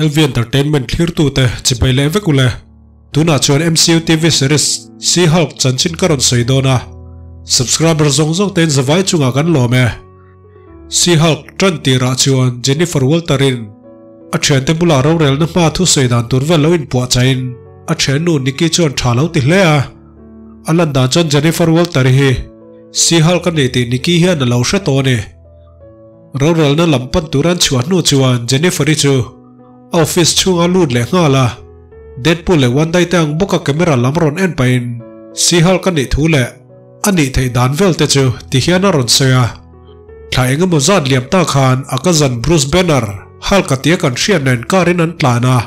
LV Entertainment thlirtute chibai leh vek ule. Tunah chuan MCU TV series She-Hulk chanchin ka rawn sawi dawn a, subscriber zawng zawng tein zavai chungah kan lawm e. She-Hulk tan tirah chuan Jennifer Walter-in a thiante bulah rorelna hma thusawi dan tur vel lo inpuah chahin a thiannu Nikki chuan tha lo ti hle a. A lan dan chuan Jennifer Walter-i hi She-Hulk a ni tih Nikki hian a lo hre tawh a ni. Rorelna lam pan tur an chhuah hnu chuan Jennifer-i chu a office chhunga lut leh nghal a, Deadpool leh One Day te ang bawka camera lam rawn en pahin She-Hulk a nih thu leh a nih theih dan vel te chu ti hian a rawn sawi a. Thla eng emaw zat liam ta khan a cousin Bruce Banner, Hulk a tia kan hriat nen car in an tlan a.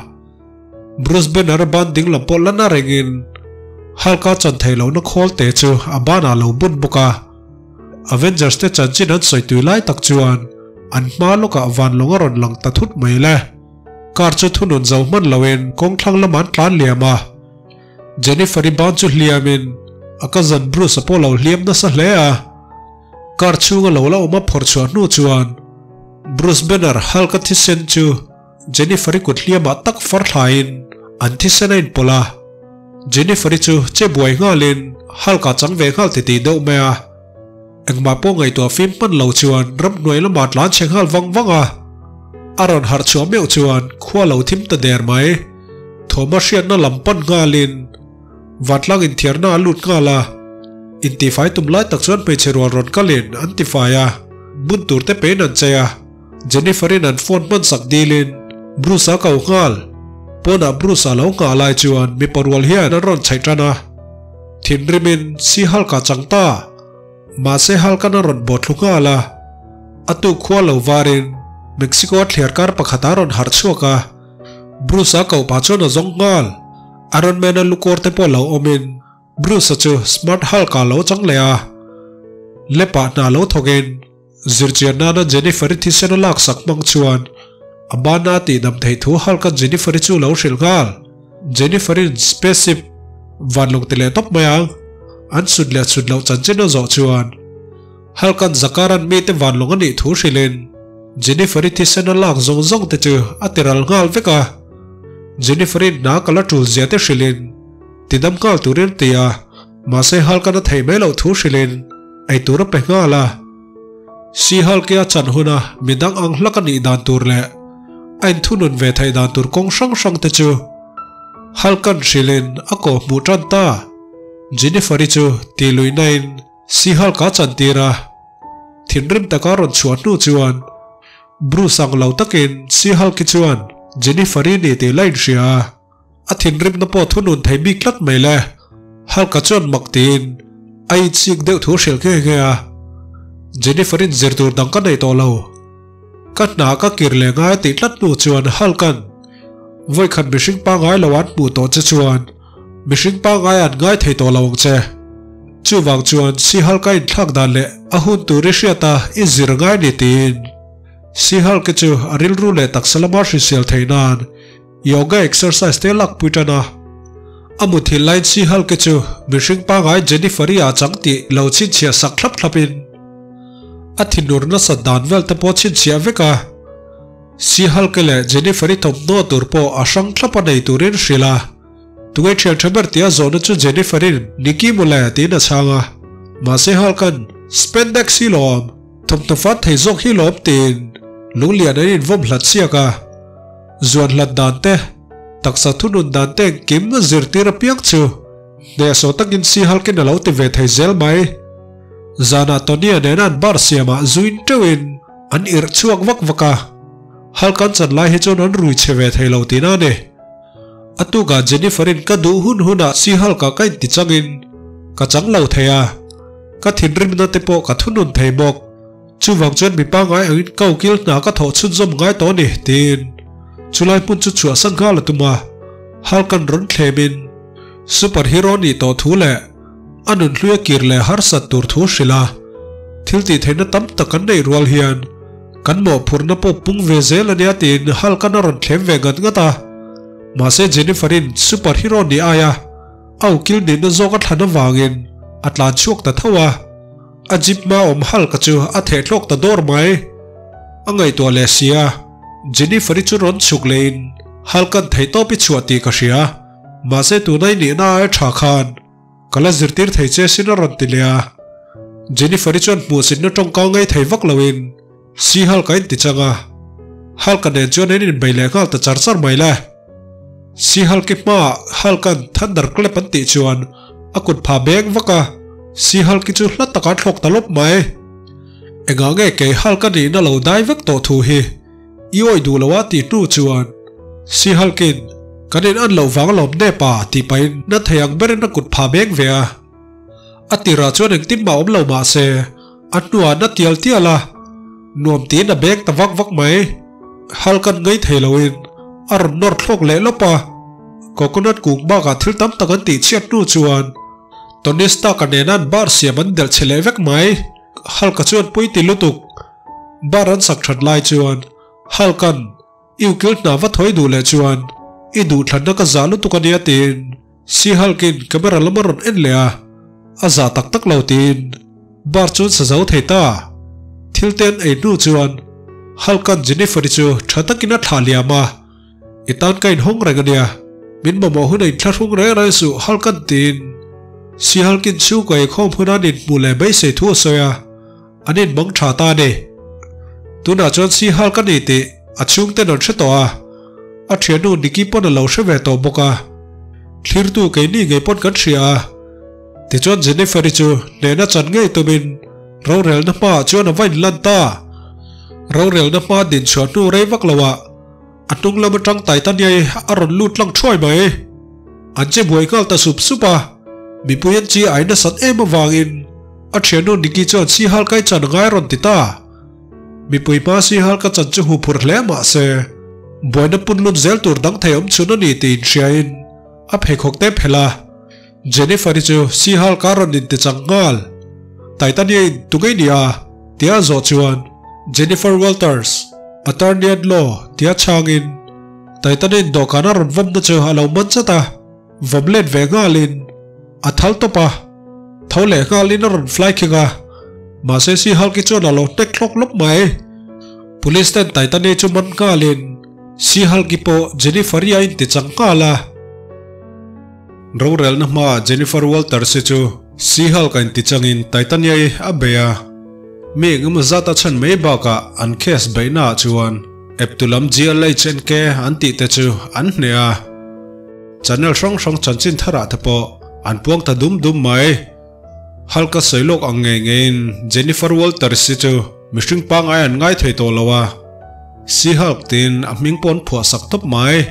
Bruce Banner a ban ding lam pawh la na rengin Hulk a chan theih lohna khawl te chu a banah a lo bun bawk a. Avengers te chanchin an sawi tui lai tak chuan an hma lawkah vanlawng a rawn lang ta thut mai le. Car chu thunun zo hman loin kawng thlang lamah an tlan liam a. Jennifer-i ban chu hliamin a cousin Bruce-a pawh lo hliam nasa hle a. Car chhunga lo la awm a phawrh chhuah hnu chuan Bruce Banner Hulk-a thisen chu Jennifer-i kut hliamah tak far thlaiin an thisen a inpawlh a. Jennifer-i chu che buai nghalin Hulk-a chang ve nghal titih deuh mai a. Engmah pawh ngaihtuah fim hman lo chuan ramhnuai lamah tlan chhe nghal vang vang a. A rawn harh chhuah meuh chuan khua lo thim ta der mai. Thawma hriatna lam pan nghalin vantlang inthiarna a lut nghal a. Intifai tum lai tak chuan hmeichhe rual rawn kalin an tifai a, bun tur te pein an chei a. Jennifer-in an phone hman sak dilin Bruce-a ko nghal. Pawnah Bruce-a lo nghah lai chuan mipa rual hian an rawn chhaih tan a. Thinrimin si Hulk-a chang ta. Mahse Hulk-an a rawn bawh thlu nghal a. A tuk khua lo varin Mexico-a thliar kar pakhat a rawn harh chhuak a. Bruce-a koh pah chuan a zawng nghal. Iron Man-a lukawr te pawh lo awmin Bruce-a chu Smart Hulk-a lo chang leh a. Lep-ah hna lo thawkin. Zirchian nana Jennifer-i thisen a laksak hmang chuan a bana a tihdam theih thu Hulk-a Jennifer-i chu lo hrilh nghal. Jennifer-i'n spaceship vanlawng ti leh tawp mai ang an sut leh sut loh chanchin a zawh chuan Hulk-a'n Zakaran mite vanlawng a nih thu hrilhin Jennifer-i thisen a lak zawng zawng te chu a tiral nghal vek a. Jennifer-i'n hna ka la tul zia te hrilhin tidam nghal turin a ti a. Mahse Hulk-a'n a theih mai loh thu hrilhin eitur a pe nghal a. Si Hulk-i a chan huna midang ang hlak a nih dan tur leh a inthunun ve theih dan tur kawng hrang hrang te chu Hulk-a'n hrilhin a kawh hmuh tan ta. Jennifer-i chu tih luihnain Si Hulk-a chan tir a. Thinrim taka rawn chhuah hnu chuan Bruce ang lo takin Si Hulk-i chuan Jennifer-i ni tih la inhria a. A thinrimna pawh thunun thei bik tlat mai le. Hulk-a chuan mak tiin a inchik deuh thu hrilh nghe nghe a. Jennifer-in zir tur dang ka nei tawh lo. Ka hna ka kir leh ngai a tih tlat hnu chuan Hulk-a'n vawikhat mihring pangngai lo an hmuh tawh che chuan mihring pangngai an ngai thei tawh lo ang che. Chuvang chuan si Hulk-a inthlak dan leh a hun tur i hriat a i zir ngai ni tiin si Hulk-i chu a rilru leh taksa lama hrisel theih nan Yoga exercise te lak pui tan a. A muthilh laiin Sihal-ke chu mihring pangai Jennifer-i ah chang tih lo chhinchhiah sak thlap thlap in a thinur nasat dan vel te pawh chhinchhiah vek a. Sihal-ke leh Jennifer-i thawmhnaw tur pawh a hrang thlap a nei turin hrilh a. Tunge thian tha ber tia zawhna chu Jennifer-in Nikki mawle tiin a chhang a. Mahse Hulk-a'n Spandex hi lawm, thawmhnaw fat thei zawk hi lawm tiin lunglian an invawm hlat siak a. Zuan hlat dan te, taksa thunun dan te engkim zirtir apiang chu hnehsawh takin Sihalkin a lo ti ve thei zel mai. Zanah Tony-a nena an bar siamah zuin teuhin an irh chhuak vak vak a, Halkan chan lai hi chuan an rui chhe ve thei lo tihna a ni. A tukah Jennifer-in ka duh hun hunah Sihalka ka inti changin ka chang lo thei a, ka thinrimna te pawh ka thunun thei bawk. Chuvang chuan mi pangngai angin ka ukil hna ka thawh chhunzawm ngai tawh a ni, tiin chulai hmun chu chhuahsan nghal a tum a. Hulk-a'n rawn thlemin super hero nih tawh thu leh a nunhlui a kir leh harsat tur thu hrilh a. Thil tih theihna tam tak kan neih rual hian kan mawhphurhna pawh pung ve zel a nia tiin Hulk-a'n a rawn thlem ve ngat ngat a. Mahse Jennifer-in super hero nih aia a ukil nihna zawk a thlan avangin a tlan chhuak ta tho a. A jeep hma awm Hulk-a chu a theh thlawk ta dawr mai. A ngaihtuah leh si a, Jennifer-i chu rawn chhuk lehin Hulk-a'n theihtawp i chhuah tih ka hria, mahse tuna i nihna aia tha khan ka la zirtir thei che sin a rawn ti leh a. Jennifer-i chuan hmuhsitna tawngkau ngei thei vak loin Si Hulk a inti chang a, Hulk-a nen chuan an inbei leh nghal ta char char mai le. Si Hulk-i hmaah Hulk-a'n Thunder Clap an tih chuan a kut pha beng vak a, Si Hulk-i chu hla takah a thlawk ta lawp mai. Engah nge kei Hulk-a nihna lo dai vek tawh thu hi i awih duh lo a tih hnu chuan Si Hulk-in kan in an loh vang alawm nep a tih pahin na thei ang berin a kut pha beng ve a. A tirah chuan engtin mah awm lo mah se a hnuah na tial tial a, nuam tiin a beng ta vak vak mai. Hulk-a'n ngei thei loin a rawn nawr thlawk leh lawp a, coconut kung bakah thil tam tak an tih chhiat hnu chuan Tony Stark-a nena an bar siam an delh chhe leh vek mai. Hulk-a chuan pui ti lutuk bar an sak that lai chuan Hulk-a'n I ukil hna va thawi duh leh chuan i duhthlanna ka zah lutuk a nia tiin Si Hulk-in camera lam a rawn en leh a, a zah tak tak lo tiin bar chu an sa zo thei ta. Thil te an ei hnu chuan Hulk-a'n Jennifer-i chu tha takin a thlah liam a, I tan ka inhawng reng a nia, min mamawh hun a inthlahrung reng reng suh Hulk-a'n tiin Si Hulk-in chhungkaw eikhawm huna an inhmuh leh beisei thu a sawi a. An inmang tha ta a ni. Tunah chuan Si Hulk a ni tih a chhungten an hre tawh a, a thiannu Nikki pawn a lo hre ve tawh bawk a. Thlirtu keini ngei pawn kan hria a. Tichuan Jennifer-i chu hnehna chan ngei tumin rorelna hmaah chuan a va inlan ta. Rorelna hma dinchhuah hnu rei vak loah a hnung lam atang Titania-i a rawn lut lang thuai mai. An che buai nghal ta sup sup a, mipui an chi ai nasat em avangin A thiannu Nikki chuan Sihal kai chan a ngai rawn ti ta. Mipui hma Sihal ka chan chu hu phur hle mah se, buaina punlun zel tur dang thei awm chhun a ni tih inhriain a pheikhawk te phelh a. Jennifer-i chu Sihal ka rawn inti chang nghal. Titania in tu ngei nia? tia a zawh chuan Jennifer Walters, attorney at law tia chhangin Titania in dawhkan a rawn vawmna chu a lo man chat a. Vawm let ve nghalin a thal tawp a, tho leh nghalin a rawn fly khing a, mahse si Hulk-i chuan a lo hnek hlawk lawp mai. Police ten Titani chu man nghalin si Hulk-i pawh Jennifer-i a inti chang nghal a. Rorelna hmaah Jennifer Walters-i chu si Hulk a inti changin Titania-i a bei a, mi engemaw zat a chhan mai bakah an case beihnaah chuan eptu lam GLHNK an tih te chu an hneh a. Channel hrang hrang chanchin tharah te pawh an puang ta dum dum mai. Hulk-a sawi lawk ang ngei ngeiin Jennifer Walters hi chu mihring pangngai an ngai thei tawh lo a, She-Hulk tiin a hming pawh an phuah sak tawp mai.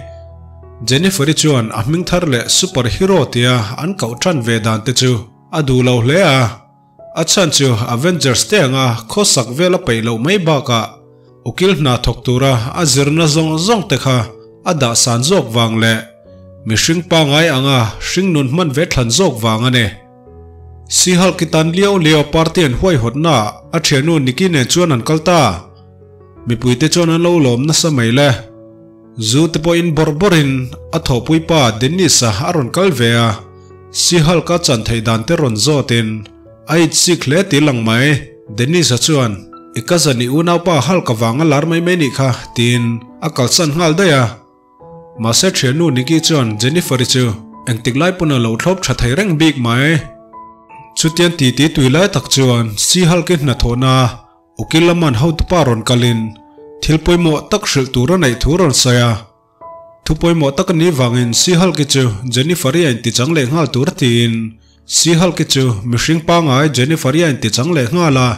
Jennifer-i chuan a hming thar leh super hero tia an koh tan ve dan te chu a duh lo hle a. A chhan chu Avengers te anga khawsak vel a peih loh mai bakah ukil hna thawk tura a zirna zawng zawng te kha a dah san zawk vang leh mihring pangngai anga hringnun hman ve thlan zawk vang a ni. She-Hulk-i tan liau liau party an huaihawtna ah a thiannu Nikki nen chuan an kal ta. Mipuite chuan an lo lawm nasa mai le. Zu te pawhin bawrh bawrhin a thawhpui pa Dennis-a a rawn kal ve a, She-Hulk-a chan theih dan te rawn zawtin a itsik hle ti lang mai. Dennis-a chuan, I cousin i unaupa Hulk-a vang a lar mai mai nih kha, tiin a kalsan nghal daih a. Mahse thiannu Nikki chuan Jennifer-i chu engtik lai pawn a lo thlawp tha thei reng bik mai. Chutiang titi tui lai tak chuan She-Hulk-i hnathawhna Ukil laman hotupa rawn kalin thil pawimawh tak hrilh tur a neih thu rawn sawi a. Thu pawimawh tak a nih vangin She-Hulk-i chu Jennifer-i a intichang leh nghal tur a tiin She-Hulk-i chu mihring pangngai Jennifer-i a intichang leh nghal a.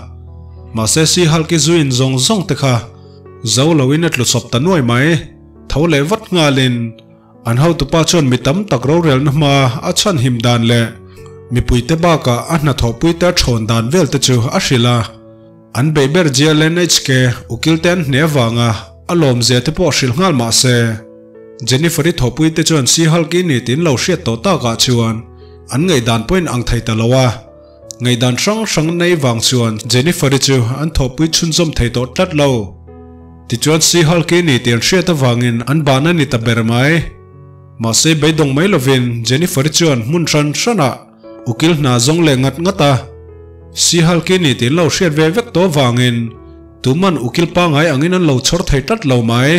Mahse She-Hulk-i zuin zawng zawng te kha zo loin a tlu chawp ta nuai mai. Tho leh vat nghalin an hotupa chuan mi tam tak rorelna hma a chhanhim dan leh mipuite bakah a hnathawhpuite a thawn dan vel te chu a hrilh a. An beih ber GLNHK ukil te an hne avanga a lawmzia te pawh hrilh nghal mah se, Jennifer-i thawhpuite chuan She-Hulk-i ni tiin lo hriat tawh takah chuan an ngaihdan pawhin ang thei ta lo a. Ngaihdan hrang hrang nei vang chuan Jennifer-i chu an thawhpui chhunzawm thei tawh tlat lo. Tichuan She-Hulk-i ni tih an hriat avangin an ban a ni ta ber mai. Mahse beidawng mai lovin Jennifer-i chuan hmun hran hranah ukil hna zawng leh ngat ngat a. She-Hulk-i ni tih an lo hriat ve vek tawh avangin tuman ukil pangngai angin an lo chhawr thei tlat lo mai.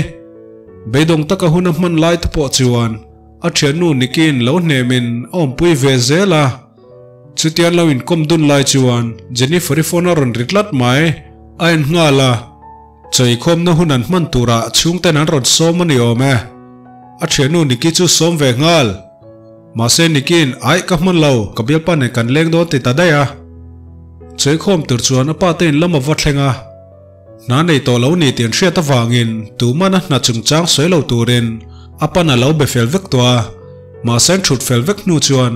Beidawng taka hun a hman lai te pawh chuan a thiannu Niki'n lo hnemin a awmpui ve zel a. Chutian lo inkawm dun lai chuan Jennifer-i phone a rawn ri tlat mai. A en nghal a, chawikhawmna hun an hman turah chhungten an rawn sawm a ni awm e. A thiannu Nikki chu sawm ve nghal. Mahse Nikki'n Aih ka hman lo, ka bialpa nen kan leng dawn ti ta daih a. Chawikhawm tur chuan a pa te in lam a va thleng a. Hna nei tawh lo ni tih an hriat avangin tuman a hna chungchang sawi lo turin a pan a lo be fel vek tawh a. Mahse an thut fel vek hnu chuan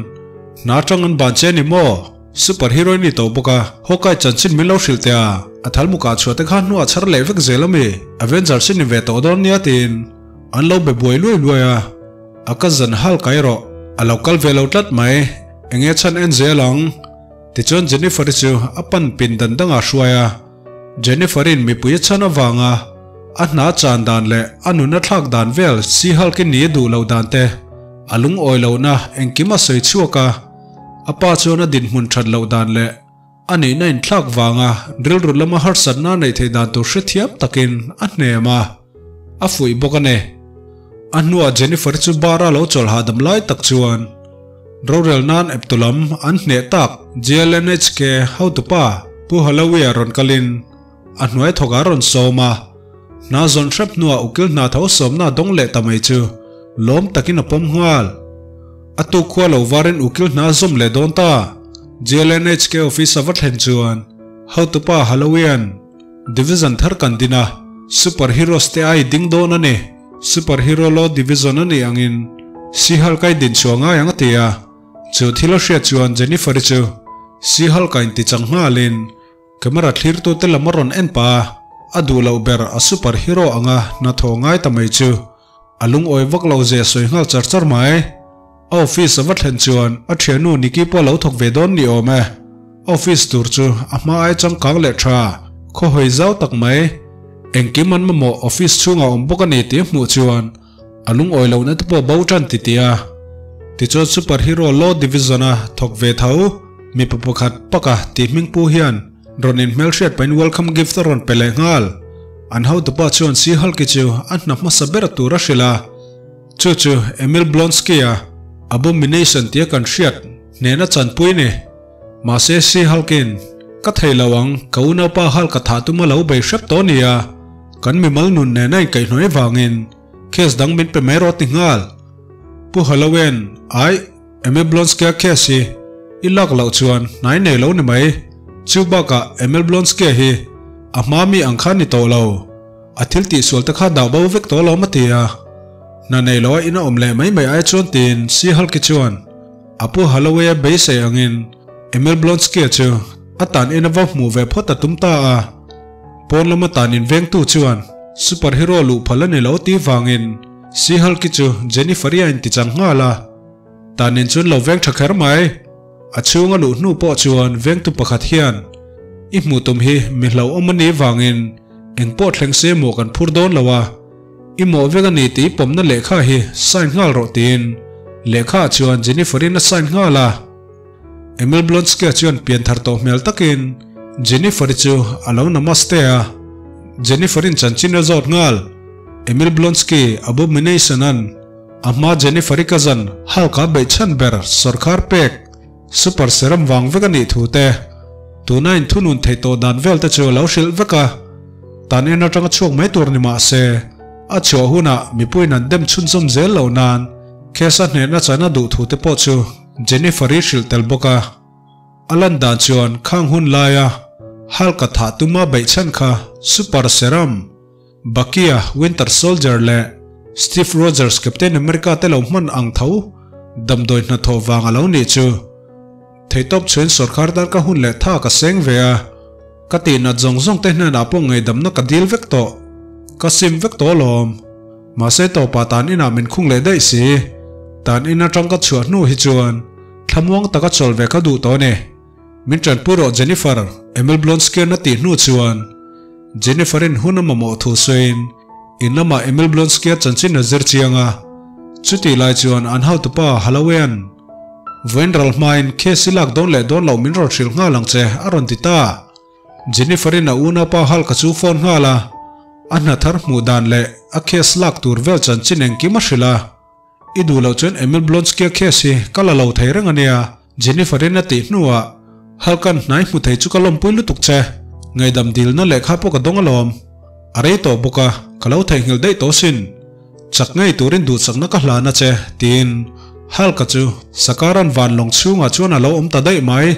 hna atang an ban che ni maw? Super hero i ni tawh bawk a, Hawkeye chanchin min lo hrilh teh a, a thal mukah chhuah te kha hnuah chhar leh vek zel ami? Avengers i ni ve tawh dawn nia tiin an lo be buai luai luai a. A ka zan hal kai rawh, a lo kal ve lo tlat mai, enge chhan en zel ang? Tichuan Jennifer-i chu a pan pin dan dangah hruai a. Jennifer-in mipui a chhan avanga a hna chan dan leh a nun a thlak dan vel She-Hulk-i ni a duh loh dan te a lungawi lohna engkim a sawi chhuak a, a pa chuan a dinhmun that loh dan leh a nihna inthlak vanga rilru lama harsatna a neih theih dan tur hrethiam takin a hnem a, a fuih bawk a ni. A hnuah Jennifer chu bar-a lo chawlh hahdam lai tak chuan rorel nan eptu lam an hneh tak GLNHK hotupa Pu Hallowea rawn kalin a hnuai thawkah a rawn sawm a, hna zawn hrep hnuah ukil hna tho sawmna a dawng leh ta mai chu lawm takin a pawm nghal. A tuk khua lo varin ukil hna a zawm leh dawn ta. GLNHK office a va thlen chuan hotupa Hallowean Division thar kan din a, Super Heroes te ai ding dawn a ni. Super Hero Law Division a nih angin Sihal kai din chhuah ngai ang a ti a. Chu thil a hriat chuan Jennifer-i chu Sihal kain ti chang nghalin Camera thlirtute lam a rawn en pah a, a duh loh ber a super hero anga hnathawh ngai ta mai chu a lungawi vak lo zia sawi nghal char char mai. A office a va thlen chuan a thiannu Nikki pawh a lo thawk ve dawn ni awm e. A office tur chu a hma ai changkang leh tha, khawhawi zau tak mai. Engkim an mamawh office chhungah awm bawk a ni tih a hmuh chuan a lungawi lohna te pawh bo tan ti tih a. Tichuan Super Hero Law Division-a thawk ve tho mipa pakhat Paka tih hming pu hian rawn inhmelhriat pahin welcome gift a rawn pe leh nghal. An hotupa chuan She-Hulk-i chu a hna hmasa ber tur a hrilh a. Chu chu Emil Blonsky-a Abomination tia kan hriat hnena chanpui ni. Mahse She-Hulk-in, Ka thei lo ang, ka unaupa Hulk-a thah tuma lo bei hrep tawh nia. Kan mimal nun nena inkaihhnawih avangin case dang min pe mai rawh ti nghal. Pu Halloween, Aih, Emil Blonsky-a case hi i lak loh chuan hnai nei lo ni mai. Chu bakah Emil Blonsky-a hi a hma mi ang kha ni tawh lo. A thil tihsual te kha dah bo vek tawh lo ma ti a. Hna nei loa in a awm leh mai mai ai chuan tiin She-Hulk-i chuan a pu Holloway-a beisei angin Emil Blonsky-a chu a tan in a va hmuh ve phawt a tum ta a. Pawn lama tan in vengtu chuan superhero luh phal a ni lo tih vangin She-Hulk-i chu Jennifer-i a inti chang nghal a. Tan in chuan lo veng tha kher mai. A chhung a luh hnu pawh chuan vengtu pakhat hian i hmuh tum hi mi hlauhawm a nih vangin eng pawh thleng se maw kan phur dawn lo a, i mawh vek a ni tih i pawmna lehkha hi sign nghal rawh tiin lehkha ah chuan Jennifer-in a sign nghal a. Emil Blonsky-a chuan pian thar tawh hmel takin Jennifer-i chu a lo namaste a, Jennifer-in chanchin a zawt nghal. Emil Blonsky Abomination-a'n a hma Jennifer-i cousin Hulk-a beih chhan ber sawrkhar pek super serum vang vek a nih thu te, tuna inthunun theih tawh dan vel te chu a lo hrilh vek a. Tan en atanga chhuak mai tur ni mah se, a chhuah hunah mipuiin an dem chhunzawm zel loh nan case a hnehna chan a duh thu te pawh chu Jennifer-i hrilh tel bawk a. A lan dan chuan khang hun laia Hulk-a thah tuma beih chhan kha Super Serum, Bucky-a Winter Soldier leh Steve Rogers Captain America te lo hman ang tho damdawi hnathawh vang a lo nih chu. Theihtawp chhuin sawrkhar dar ka hun leh tha ka seng ve a, ka tihnat zawng zawng te hnenah pawh ngaihdamna ka dil vek tawh. Ka sim vek tawh alawm. Mahse tawpah tan inah min khung leh daih si. Tan in atang ka chhuah hnu hi chuan thlamuang taka chawl ve ka duh tawh a ni. Min tanpui rawh Jennifer, Emil Blonsky-a'n a tih hnu chuan Jennifer-in hun a mamawh thu sawiin in lamah Emil Blonsky-a chanchin a zir chiang a. Chutih lai chuan an hotupa Halloway-a'n Vawiin ral hmain case i lak dawn leh dawn loh min rawn hrilh nghal ang che a rawn ti ta. Jennifer-in a unaupa Hulk-a chu phone nghal a. A hna thar hmuh dan leh a case lak tur vel chanchin engkim a hrilh a. I duh loh chuan Emil Blonsky-a case hi ka la lo thei reng a nia, Jennifer-in a tih hnuah Hulk-a'n hnai hmu thei chu ka lawmpui lutuk che. Ngaihdam dilna lehkha pawh ka dawng alawm. A rei tawh bawk a, ka lo theihnghilh daih tawh sin. Chak ngei turin duhsakna ka hlan a che, tiin Hulk-a chu Sakaran van lawng chhungah chuan a lo awm ta daih mai.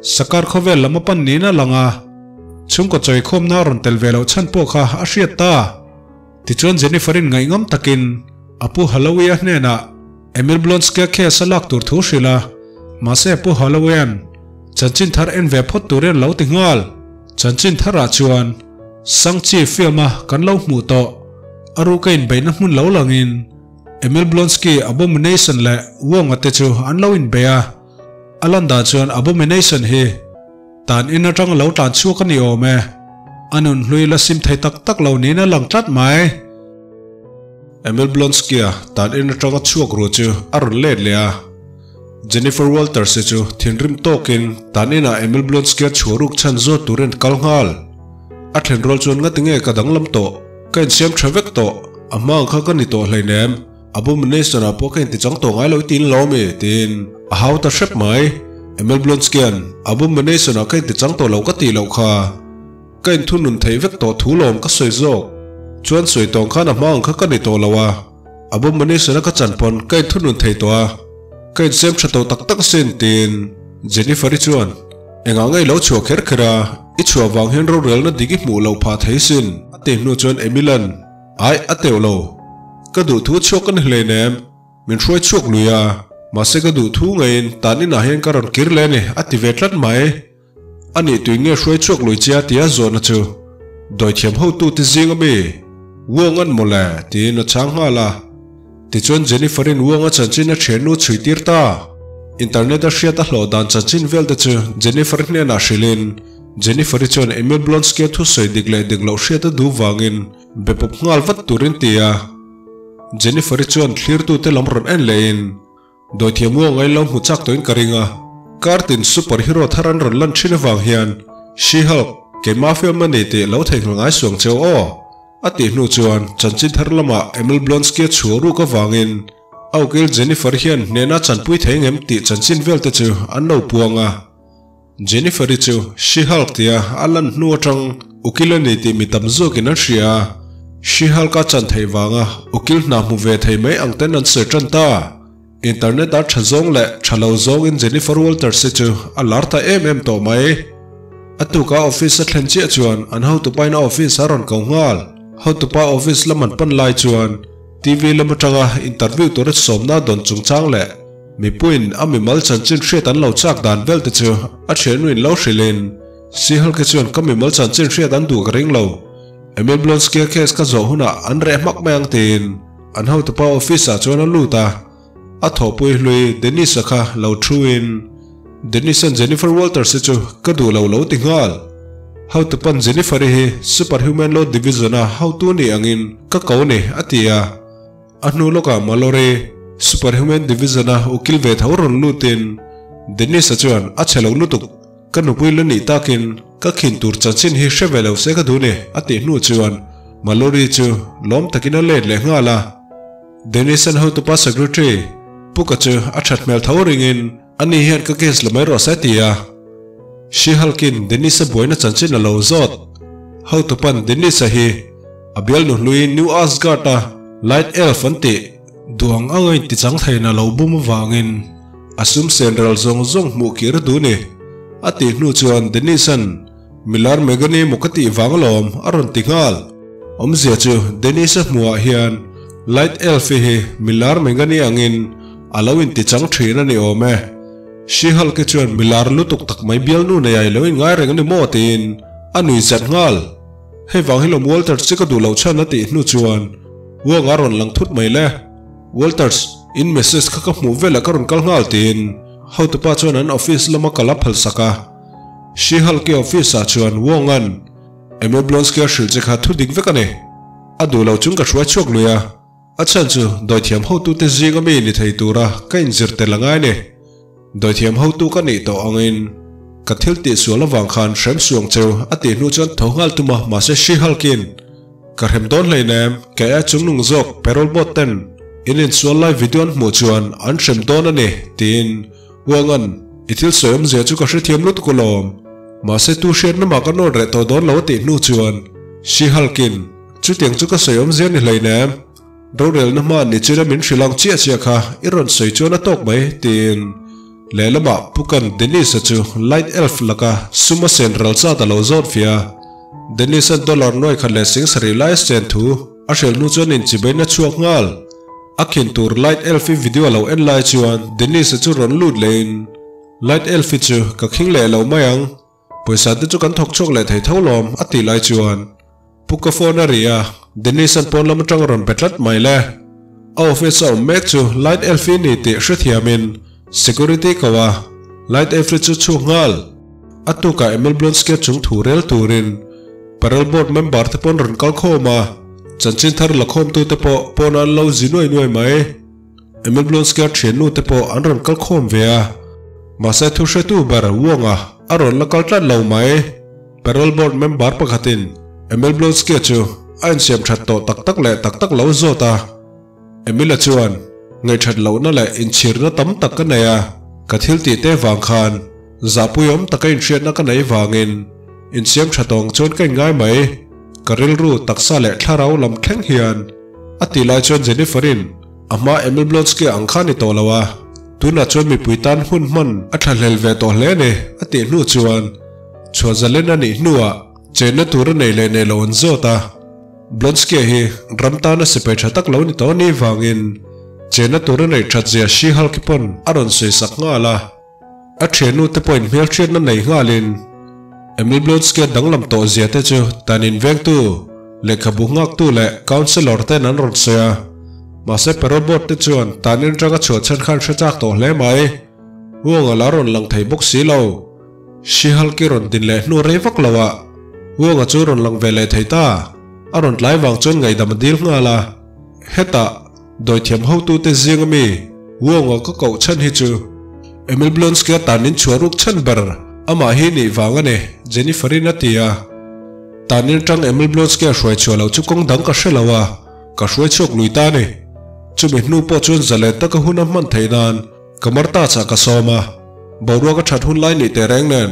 Sakar khawvel lam a pan niin a lang a, chhungkaw chawikhawmna a rawn tel ve loh chhan pawh kha a hriat ta. Tichuan Jennifer-in ngaihngam takin a pu Holloway-a hnenah Emil Blonsky-a case a lak tur thu hrilh a, mahse pu Holloway-a'n chanchin thar en ve phawt turin a lo ti nghal. Chanchin tharah chuan Shang-Chi film-a kan lo hmuh tawh a ruka inbeihna hmun lo langin Emil Blonsky, Abomination leh Wong-a te chu an lo inbei a, a lan dan chuan Abomination hi Tan in atang lo tlan chhuak a ni awm e. A nun hlui la sim thei tak tak lo niin a lang tlat mai. Emil Blonsky-a tan in atanga chhuak ru chu a rawn let leh a. Jennifer Walters-i chu thinrim tawkin tan inah Emil Blonsky-a chhuah ruk chhan zawt turin kal nghal. A then rual chuan ngatinge ka danglam tawh, ka insiam tha vek tawh, a hma ang kha ka ni tawh hleinem. Abomination-ah pawh ka intichang tawh ngai lo i tiin lawm i, tiin a hau ta hrep mai. Emil Blonsky-a'n Abomination-ah ka intichang tawh lo ka tih loh kha. Ka inthunun theih vek tawh thu lawm ka sawi zawk. Chuan sawi tawng khan a hma ang kha ka ni tawh lo a, Abomination-a ka chan pawn ka inthunun thei tawh a, ka insem tha tawh tak tak asin, tiin Jennifer-i chuan engah nge i lo chhuah kher kher a, i chhuah vang hian rorelna dik i hmuh loh phah thei sin, a ti hnu chuan Emil-a'n Ai, a teuh lo. Ka duh thu chhuak ka ni hleinem. Min hruai chhuak lui a, mahse ka duh thu ngeiin tan inah hian ka rawn kir leh a ni, a ti ve tlat mai. A nih tui nge hruai chhuak lui che a tia zawhna chu dawithiam hotute zing ami Wong an mawle tiin a chhang nghal a. Tichuan Jennifer-in Wong-a chanchin a thiannu chhui tir ta. Internet a hriat a hlawh dan chanchin vel te chu Jennifer hnenah hrilhin Jennifer-i chuan Emil Blonsky-a thusawi dik leh dik loh hriat a duh vangin Be pawp nghal vat turin ti a, Jennifer-i chuan thlirtute lam rawn en lehin, Dawithiam u angai lo hmu chak tawhin ka ring a, Kartin super hero thar an rawn lan thin avang hian She-Hulk, keimah film a ni tih lo theihnghilh ngai suang cheu aw, a tih hnu chuan chanchin thar lamah Emil Blonsky-a chhuah ruk avangin a ukil Jennifer hian hnehna chanpui thei ngem tih chanchin vel te chu an lo puang a. Jennifer-i chu She-Hulk tia a lan hnu atang ukil a ni tih mi tam zawkin an hria a, She-Hulk a chan theih vanga ukil hna hmu ve thei mai ang ten an sawi tan ta. Internet a tha zawng leh tha lo zawngin Jennifer Walters-i chu a lar ta em em tawh mai. A tuka office a thlen chiah chuan an hotupain a office a rawn ko nghal. Hotupa office lam an pan lai chuan TV lam atanga interview tura sawmna dawn chungchang leh Mipuiin a mimal chanchin hriat an lo chak dan vel te chu a thiannuin lo hrilhin, Sihalke chuan ka mimal chanchin hriat an duh ka ring lo. Emil Blonsky-a case ka zawh hunah an reh hmak mai ang tiin an hotupa office-ah chuan a lut a, a thawhpui hlui Dennis-a kha lo thuin, Dennis-a'n Jennifer Walters-i chu ka duh lo lo ti nghal. Hotupa'n Jennifer-i hi Superhuman Law Division-a hotu ni angin ka ko ni a ti a. A hnu lawkah Mallory, Superhuman Division-a ukil ve tho rawn lutin Dennis-a chuan a che lo lutuk, ka nupui la nih takin ka khin tur chanchin hi hre ve lo se ka duh ni a tih hnu chuan Mallory chu lawm takin a let leh nghal a. Dennis-a'n hotupa Secretary, Puka chu a that hmel tho ringin ani hian ka case la mai rawh se a ti a. She-Hulk-in Dennis-a buaina chanchin a lo zawt. Hotupa'n Dennis-a hi A bialnu hlui New Asgard-a Light Elf an tih duang anga intichang theiin a lo bum avangin a sum sen ral zawng zawng hmuh kir a duh ni. A tih hnu chuan Dennis-a'n Milar Megani maw ka tih vang alawm a rawn ti nghal. Awmzia chu Dennis-a hmuhah hian Light Elf-i hi Milar Megani angin a lo intichang thin a ni awm e. She-Hulk-i chuan Milar lutuk tak mai bialnu nei ai lo inngai reng a ni maw tiin a nui zat nghal. Hei vang hi lawm Walters chu ka duh loh chhan a tih hnu chuan Wong a rawn lang thut mai le. Walters, in message kha ka hmuh velah ka rawn kal nghal tiin hotupa chuan an office lama kal a phal sak a. She-Hulk-i office ah chuan Wong-a'n Emil Blonsky a hrilh che kha thu dik vek a ni. A duh lo chung ka hruai chhuak lui a. A chhan chu dawithiam hotute zinga mi ni thei tura ka inzir tel a ngai ni. Dawithiam hotu ka nih tawh angin ka thil tih sual avang khan hrem suang cheu a tih hnu chuan tho nghal tum a, mahse She-Hulk-in. Ka hrem dawn hleinem, kei ai chungnung zawk parole board ten in insual lai video an hmuh chuan an hrem dawn a ni, tiin Huanga'n i thil sawi awmzia chu ka hrethiam lutuk alawm. Mahse tu hriatna mah ka nawt reh tawh dawn lo a tih hnu chuan She-Hulk-in chutiang chu ka sawi awmzia ni hleinem. Rorelna hma ni china min hrilh ang chiah chiah kha i rawn sawi chuan a tawk mai, tiin lehlamah Pukan Dennis-a chu Light Elf laka sum a sen ral zat a lo zawt fia. Dennis-a'n dollar nuai khat leh sing sarih lai a sen thu a hrilh hnu chuan inchibein a chhuak nghal. A khin tur Light Elf-i video a lo en lai chuan Dennis-a chu rawn lut lehin, Light Elf-i chu ka khing leh lo mai ang. Pawisa te chu kan thawk chhuak leh thei tho lawm a tih lai chuan Pu ka phone a ri a, Dennis-a'n pawn lam atang a rawn pe tlat mai le. A office a awm mek chu Light Elf-i ni tih hrethiamin security ko a, Light Elf-i chu chhuak nghal. A tukah Emil Blonsky-a chung thu rel turin Parole Board member te pawn rawn kal khawm a, chanchin thar la khawmtu te pawh pawnah an lo zi nuai nuai mai. Emil Blonsky-a thiannu te pawh an rawn kal khawm ve a, mahse thu hretu ber Wong-a a rawn la kal tlat lo mai. Parole Board member pakhatin Emil Blonsky-a chu a insiam that tawh tak tak leh tak tak lo zawt a. Emil-a chuan, Ngaihthat lohna leh inchhirna tam tak ka nei a, ka thil tih te vang khan zahpuiawm taka inhriatna ka nei vangin insiam tha tawng chuan ka inngai mai. Ka rilru taksa leh thlarau lam thleng hian a tih lai chuan Jennifer-in a hma Emil Blonsky ang kha ni tawh lo a, tunah chuan mipui tan hun hman a thlahlel ve tawh hle a ni a tih hnu chuan chhuah zalen a nih hnuah chenna tur a nei leh nei lo an zawt a. Blonsky hi ram tana sipai tha tak lo ni tawh ni vangin chenna tur a neih that zia She-Hulk pawn a rawn sawi sak nghal a. A thiannu te pawhin hmelhriatna nei nghalin Emil Blonsky-a danglam tawh zia te chu dan invengtu, lehkhabu nghaktu leh counsellor ten an rawn sawi a. Mahse parole board te chuan tan in atanga chhuah chhan khan hre chak tawh hle mai. Huang a la rawn lang thei bawk si lo. She-Hulk-i rawn din leh hnu rei vak lo ah Huang-a chu rawn lang ve leh thei ta. A rawn tlai vang chuan ngaihdam a dil nghal a. Hetah. Dawithiam hotute zing ami Wong-a ka koh chhan hi chu Emil Blonsky-a tan in chhuah ruk chhan ber amah hi nih vang a ni, Jennifer-in a ti a. Tan in atang Emil Blonsky-a hruai chhuah loh chu kawng dang ka hre lo a, ka hruai chhuak lui ta a ni. Chumi hnu pawh chuan zalen taka hun a hman theih nan ka marta chah ka sawm a, boruak a that hun lai nih teh reng nen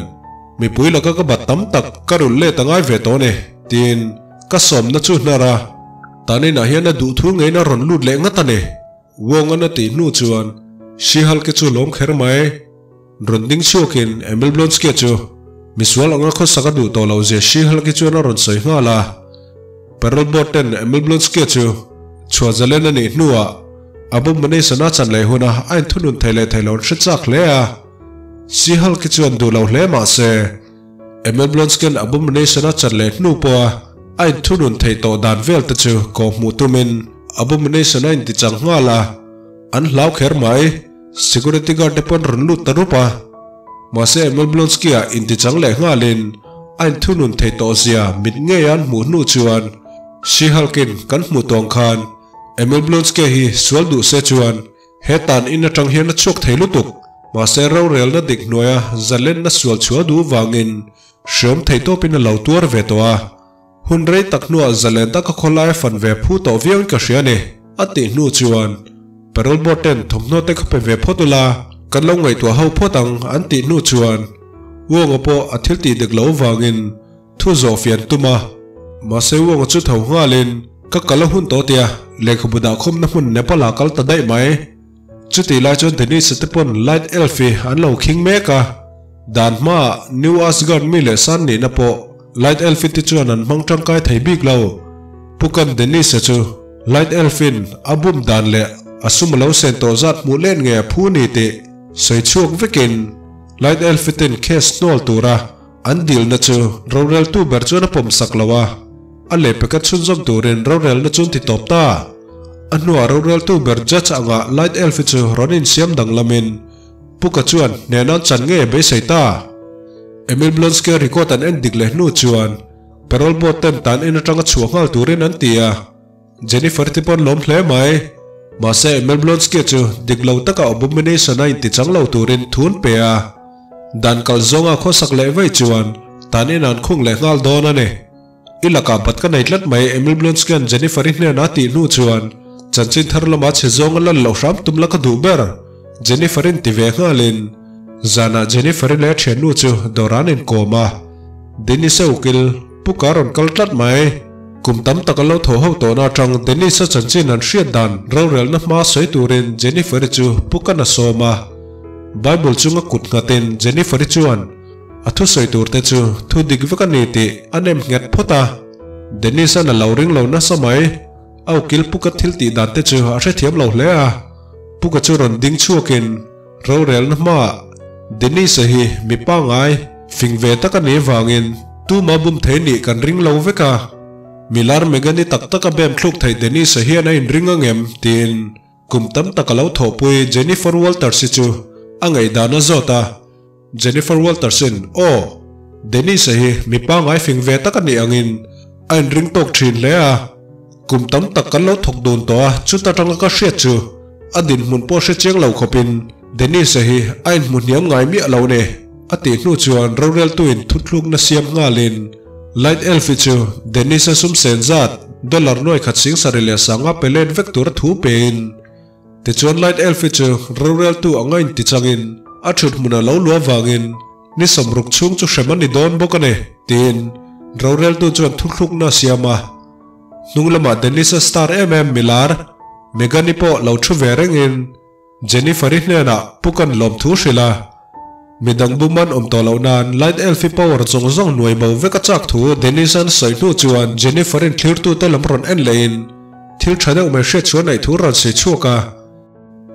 mipui laka ka bat tam tak ka rulh let a ngai ve tawh a ni, tiin ka sawmna chu hnar a. Tanin ah hian a duh thu ngeiin a rawn lut leh ngat a ni. Wong-an a tih hnu chuan She-Hulk-i chu lawm kher mai. Rawn ding chhuakin Emil Blonsky-a chu misual anga khawsak a duh tawh loh zia She-Hulk-i chuan a rawn sawi nghal a. Parole Board ten Emil Blonsky-a chu chhuah zalen a nih hnuah Abomination a chan leh huna a inthunun thei leh thei lo an hre chak hle a. She-Hulk-i chuan duh lo hle mah se Emil Blonsky-a'n Abomination a chan leh hnu pawha a inthunun theih tawh dan vel te chu kawh hmuh tumin Abomination a intichang nghal a, an hlau kher mai. Security guard te pawn rawn lut ta rup a, mahse Emil Blonsky-a intichang leh nghalin a inthunun theih tawh zia mit ngei an hmuh hnu chuan She-Hulk-in kan hmuh tawng khan Emil Blonsky hi sual duh se chuan He tan in atang hian a chhuak thei lutuk, mahse rorelna dik hnuaia zalenna sual chhuah duh vangin hreawm thei tawpin a lo tuar ve tawh a. Hun rei tak hnuah zalen taka khawlai a fan ve phu tawh viauin ka hria a ni, a tih hnu chuan Parole Board ten thawmhnaw te kha pe ve phawt ula, kan lo ngaihtuah ho phawt ang an tih hnu chuan Wong-a pawh a thil tih dik lo vangin Thu zawh fian tum a, mahse Wong-a chu tho nghalin ka kal a hun tawh tia lehkhabu dahkhawmna hmun Nepal ah kal ta daih mai. Chutih lai chuan Denise-a te pawn Light Elf-i an lo khing mek a, dan hmaah New Asgard mi leh san nihna pawh Light Elf-i te chuan an hmang tangkai thei bik lo. Pukan Denise-a chu Light Elf-in a bum dan leh a sum a lo sen tawh zat hmuh let nge a phu ni tih sawi chhuak vekin Light Elf-i ten case hnawl tura An dilna chu roreltu ber chuan a pawmsak lo a, a lehpeka chhunzawm turin rorelna chu an ti tawp ta. A hnuah roreltu ber judge anga Light Elf-i chu rawn insiam danglamin Puka chuan hnehna an chan ngei a beisei ta. Emil Blonsky-a record an en dik leh hnu chuan parole board ten tan in atanga chhuah nghal turin an ti a, Jennifer te pawn lawm hle mai. Mahse Emil Blonsky-a chu dik lo taka abomination a intichang lo turin thu an pe a. Dan kal zawnga khawsak leh vei chuan tan in an khung leh nghal dawn a ni. I lakah bat ka nei tlat mai Emil Blonsky-a'n Jennifer-i hnenah a tih hnu chuan chanchin thar lama chhe zawng a lan loh hram tum la ka duh ber Jennifer-i'n ti ve nghalin zanah Jennifer-i leh a thiannu chu dawrah an inkawm a. Dennis-a ukil Pu ka rawn kal tlat mai. Kum tam tak an lo tho ho tawhna atang Dennis-a chanchin an hriat dan rorelna hma sawi turin Jennifer-i chu Pu kan a sawm a. Bible chunga kut nghatin Jennifer-i chuan A thusawi tur te chu thu dik vek a ni tih a nem nghet phawt a. Dennis-a'n a lo ring lo nasa mai. A ukil Puka thil tih dan te chu a hrethiam lo hle a. Puka chu rawn ding chhuakin rorelna hmaah Dennis-a hi mi pangngai fing ve tak a nih vangin tuma bum thei nih kan ring lo vek a. Milar Meghan-i tak tak a bem thluk theih Dennis-a hian a inring angem? tiin Kum tam tak a lo thawhpui Jennifer Walters-i chu a ngaihdan a zawt a. Jennifer Walters-in, Aw, Denise-a hi mi pangngai fing ve tak a nih angin a inring tawk thin hle a. Kum tam tak kan lo thawk dun tawh a, chuta tanga ka hriat chu a dinhmun pawh hre chiang lo khawpin Denise-a hi a inhmu hniam ngai miah lo ni, a tih hnu chuan roreltuin thuthlukna siam nghalin Light Elf-i chu Dennis-a sum sen zat dollar nuai khat sing sarih leh sanga pe let vek tura thu pein, tichuan Light Elf-i chu roreltu anga inti changin a thut hmun a lo luah vangin ni sawmruk chhung chu hrem a ni dawn bawk a ni, tiin roreltu chuan thuthlukna a siam a. Hnung lamah Dennis-a star em em milar Megan-i pawh lo thu ve rengin, Jennifer-i hnenah pu kan lawm thu hrilh a, midang bum an awm tawh loh nan Light Elf-i power zawng zawng nuai bo vek a chak thu Dennis-a'n sawi hnu chuan Jennifer-i'n thlirtute lam rawn en lehin thil tha deuh mai hriat chhuah neih thu rawn sawi chhuak a.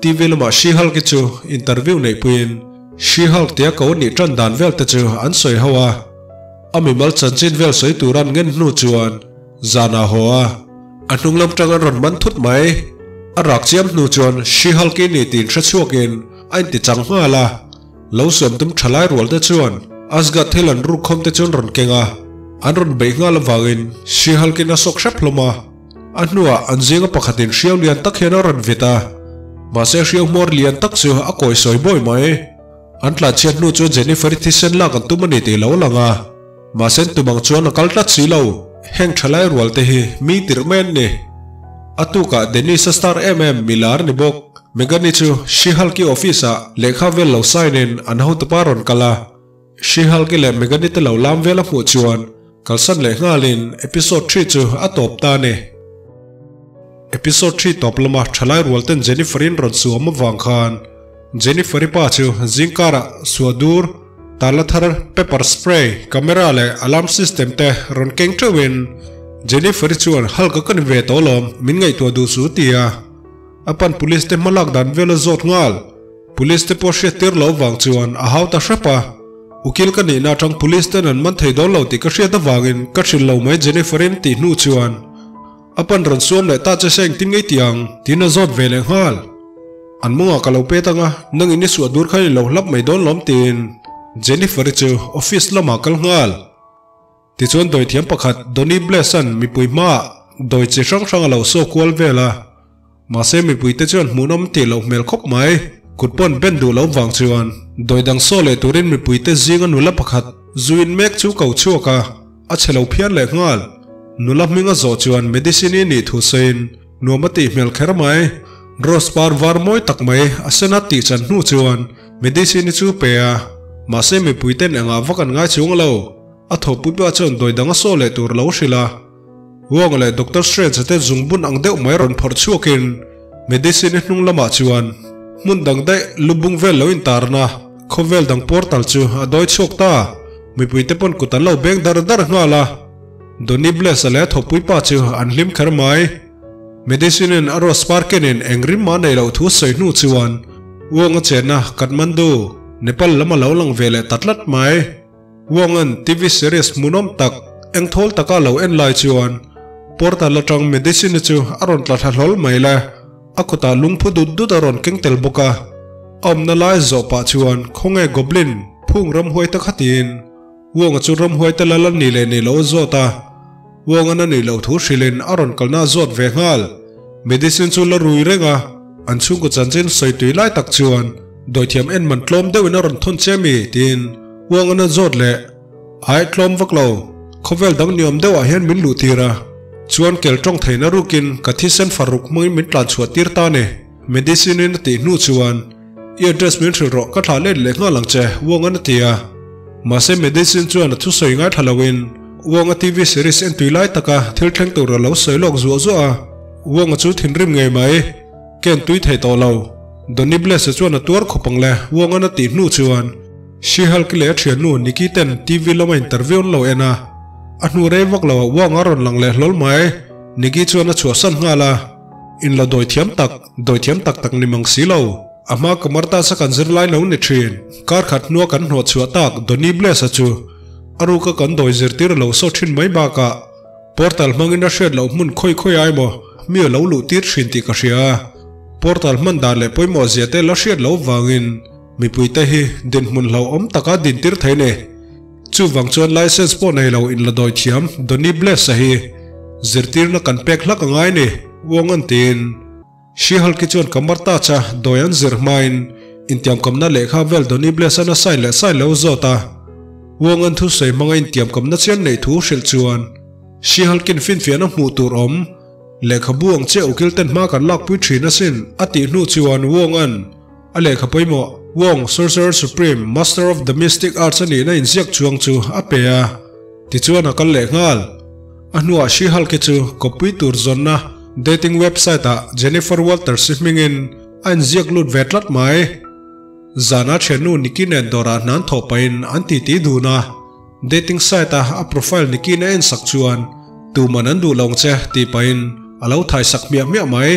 TV lamah She-Hulk-i chu interview neihpuiin She-Hulk tia ko nih tan dan vel te chu an sawi ho a, a mimal chanchin vel sawi tur an ngen hnu chuan zanah haw a. A hnung lam tang an rawn man thut mai. A rak chiam hnu chuan She-Hulk-i ni tiin hre chhuakin a inti chang nghal a. Lo suam tum tha lai rual te chuan Asgard thil an ruk khawm te chuan rawn keng a, an rawn beih nghal avangin She-Hulk-in a sawk hrep hlawm a. A hnuah an zinga pakhatin hriau lian tak hian a rawn vit a, mahse hriau hmawr lian tak chu a kawi sawi bawi mai. An tlanchhiat hnu chuan Jennifer-i thisen lak an tum a ni tih lo lang a. Mahse tumang chuan a kal tlat si lo. Heng thalai rual te hi mi tirh mai an ni. A tukah Dennis a star em em milar ni bawk. Meghan-i chu She-Hulk-i office ah lehkha vel lo sign in an hotupa rawn kal a. She-Hulk-i leh Meghan-i te lo lam vel a hmuh chuan kalsan leh nghalin episode thi chu a tawp ta a ni. Episode thi tawp lama thalai rual ten Jennifer-in rawn suam avang khan Jennifer-i pa chu zingkarah suadur, Tala thar, pepper spray, camera leh alarm system te rawn keng teuhin Jennifer-i chuan Hulk-a ka ni ve tawh lawm, min ngaihtuah duh su ti a. A pan police te hmalak dan vel a zawt nghal. Police te pawh hriat tir loh vang chuan a hau ta hrep a. Ukil ka nihna atang police ten an man thei dawn lo tih ka hriat avangin ka hrilh lo mai Jennifer-in tih hnu chuan A pan rawn suam leh ta che se engtin ngei ti ang? Tiin a zawt ve leh nghal. An mawngah ka lo pet ang a, nang in i suah dur khan i lo hlap mai dawn lawm tiin Jennifer-i chu office lamah kal nghal. Tichuan dawithiam pakhat Donny Bless-a'n mipui hmaah dawi chi hrang hrang a lo saw kual vel a. Mahse mipui te chuan hmuhnawm tih loh hmel khawp mai. Kut pawn ben duh loh vang chuan dawi dang saw leh turin mipui te zinga nula pakhat zuin mek chu ko chhuak a. A chhe lo phian leh nghal. Nula hming a zawh chuan medicine i nih thu sawiin nuam a tih hmel kher mai. Rose par var mawi tak mai a sen a tih chan hnu chuan medicine i chu pe a, mahse mipui ten engah vak an ngai chung lo. A thawhpui pa chuan dawi dang a saw leh tur lo hrilh a. Wong leh Doctor Strange te zungbun ang deuh mai rawn phawrh chhuakin medicine i hnung lamah chuan hmun dang daih lubung vel lo intarna khawvel dang portal chu a dawi chhuak ta. Mipuite pawn kut an lo beng dar dar nghal a, Donny Bless-a leh a thawhpui pa chu an hlim kher mai. Medicine-in a rose par kenin eng rim mah nei loh thu sawi hnu chuan Wong-a chenna Kathmandu, Nepal lam a lo lang ve leh ta tlat mai. Wong-a'n TV series hmuhnawm tak eng thawl taka lo en lai chuan portal atang Medicine-i chu a rawn tla thla hlawl mai le. A kutah lungphu dut dut a rawn keng tel bawk a, a awmna lai zawh pah chuan khawnge Goblin phung ramhuai te kha tiin Wong-a chu ramhuai te lal a ni leh ni lo a zawt a, Wong-a'n a nih loh thu hrilhin a rawn kalna a zawt ve nghal. Medicine chu la rui reng a, an chhungkaw chanchin sawi tui lai tak chuan dawithiam en man tlawm deuhin a rawn thawn che mi tiin Wong-a'n a zawt leh. Ai tlawm vak lo. Khawvel dang ni awm deuhah hian min luh tir a, chuan kel tawng theihna rukin ka thisen faruk hmangin min tlan chhuah tir ta ni. Medicine in a tih hnu chuan, I address min hrilh rawh, ka thlah let leh nghal ang che, Wong-a'n a ti a. Mahse Medicine chuan a thusawi ngaithla loin Wong-a TV series en tui lai taka thil thleng tur a lo sawi lawk zuah zuah a. Wong-a chu thinrim ngei mai, Ken tui thei tawh lo. Donny Bless-a chuan a tuar khawp ang le, Wong-a'n a tih hnu chuan She-Hulk leh a thiannu Nikki ten TV lama interview an lo en a. A hnu rei vak loah Wong-a rawn lang leh hlawl mai, Nikki chuan a chhuahsan nghal a. In la dawi thiam tak, dawi thiam tak tak ni mang si lo. A hma ka mar ta sa kan zir lai lo ni thin. Kar khat hnua kan hnawh chhuah tak Donny Bless-a chu a ruka kan dawi zirtir a lo sawt thin mai bakah portal hmangin a hriat loh hmun khawi khawi ai maw mi a lo luh tir thin tih ka hria a. Portal hman dan leh pawimawh zia te la hriat loh vangin mipuite hi dinhmun hlauhawm taka dintir thei ni. Chuvang chuan license pawh nei lo in la dawi thiam Donny Bless-a hi zirtirna kan pek hlak a ngai ni, Wong an tiin. She-Hulk-i chuan ka mar ta cha dawi an zir hmain intiamkamna lehkha vel Donny Bless-a'n a sign leh sign lo zawt a. Wong an thusawi hmanga intiamkamna chian neih thu hrilh chuan She-Hulk-in finfiahna hmuh tur awm lehkhabu ang chiah ukil ten hma kan lakpui thin asin a tih hnu chuan Wong an A lehkha pawimawh, Wong, Sorcerer Supreme, Master of the Mystic Arts a nihna inziak chuang chu a pe a, tichuan a kal leh nghal. A hnuah She-Hulk-i chu kawppui tur zawnna dating website-ah Jennifer Walters-i hmingin a inziak lut ve tlat mai. Zana thiannu Nikki nen dawrah hna an thawh pahin an titi dun a, dating site-a a profile Nikki-in a ensak chuan tuman an duh lo ang che tih pahin a lo thaisak hmiah hmiah mai.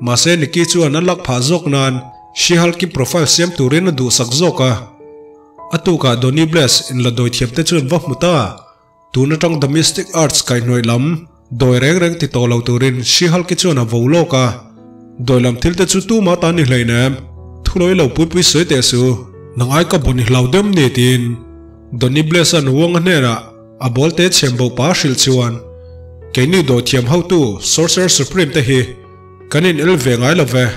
Mahse Nikki chuan a lak phah zawk nan She-Hulk-i profile siam turin a duhsak zawk a. A tukah Donny Bless in la dawi thiam te chuan va hmu ta. Tun atang The Mystic Arts kaihhnawih lam dawi reng reng ti tawh lo turin She-Hulk-i chuan a vo lawk a. Dawi lam thil te chu tumah ta ni hleinem. Thulawi lo pui pui sawi teh su. Nang ai ka bon i hlau dem ni tiin Donny Bless-a'n Wong-a hnenah A ball te chhem bo pa hrilh chuan keini dawithiam hotu Sorcerer Supreme te hi kan in el ve ngai lo ve.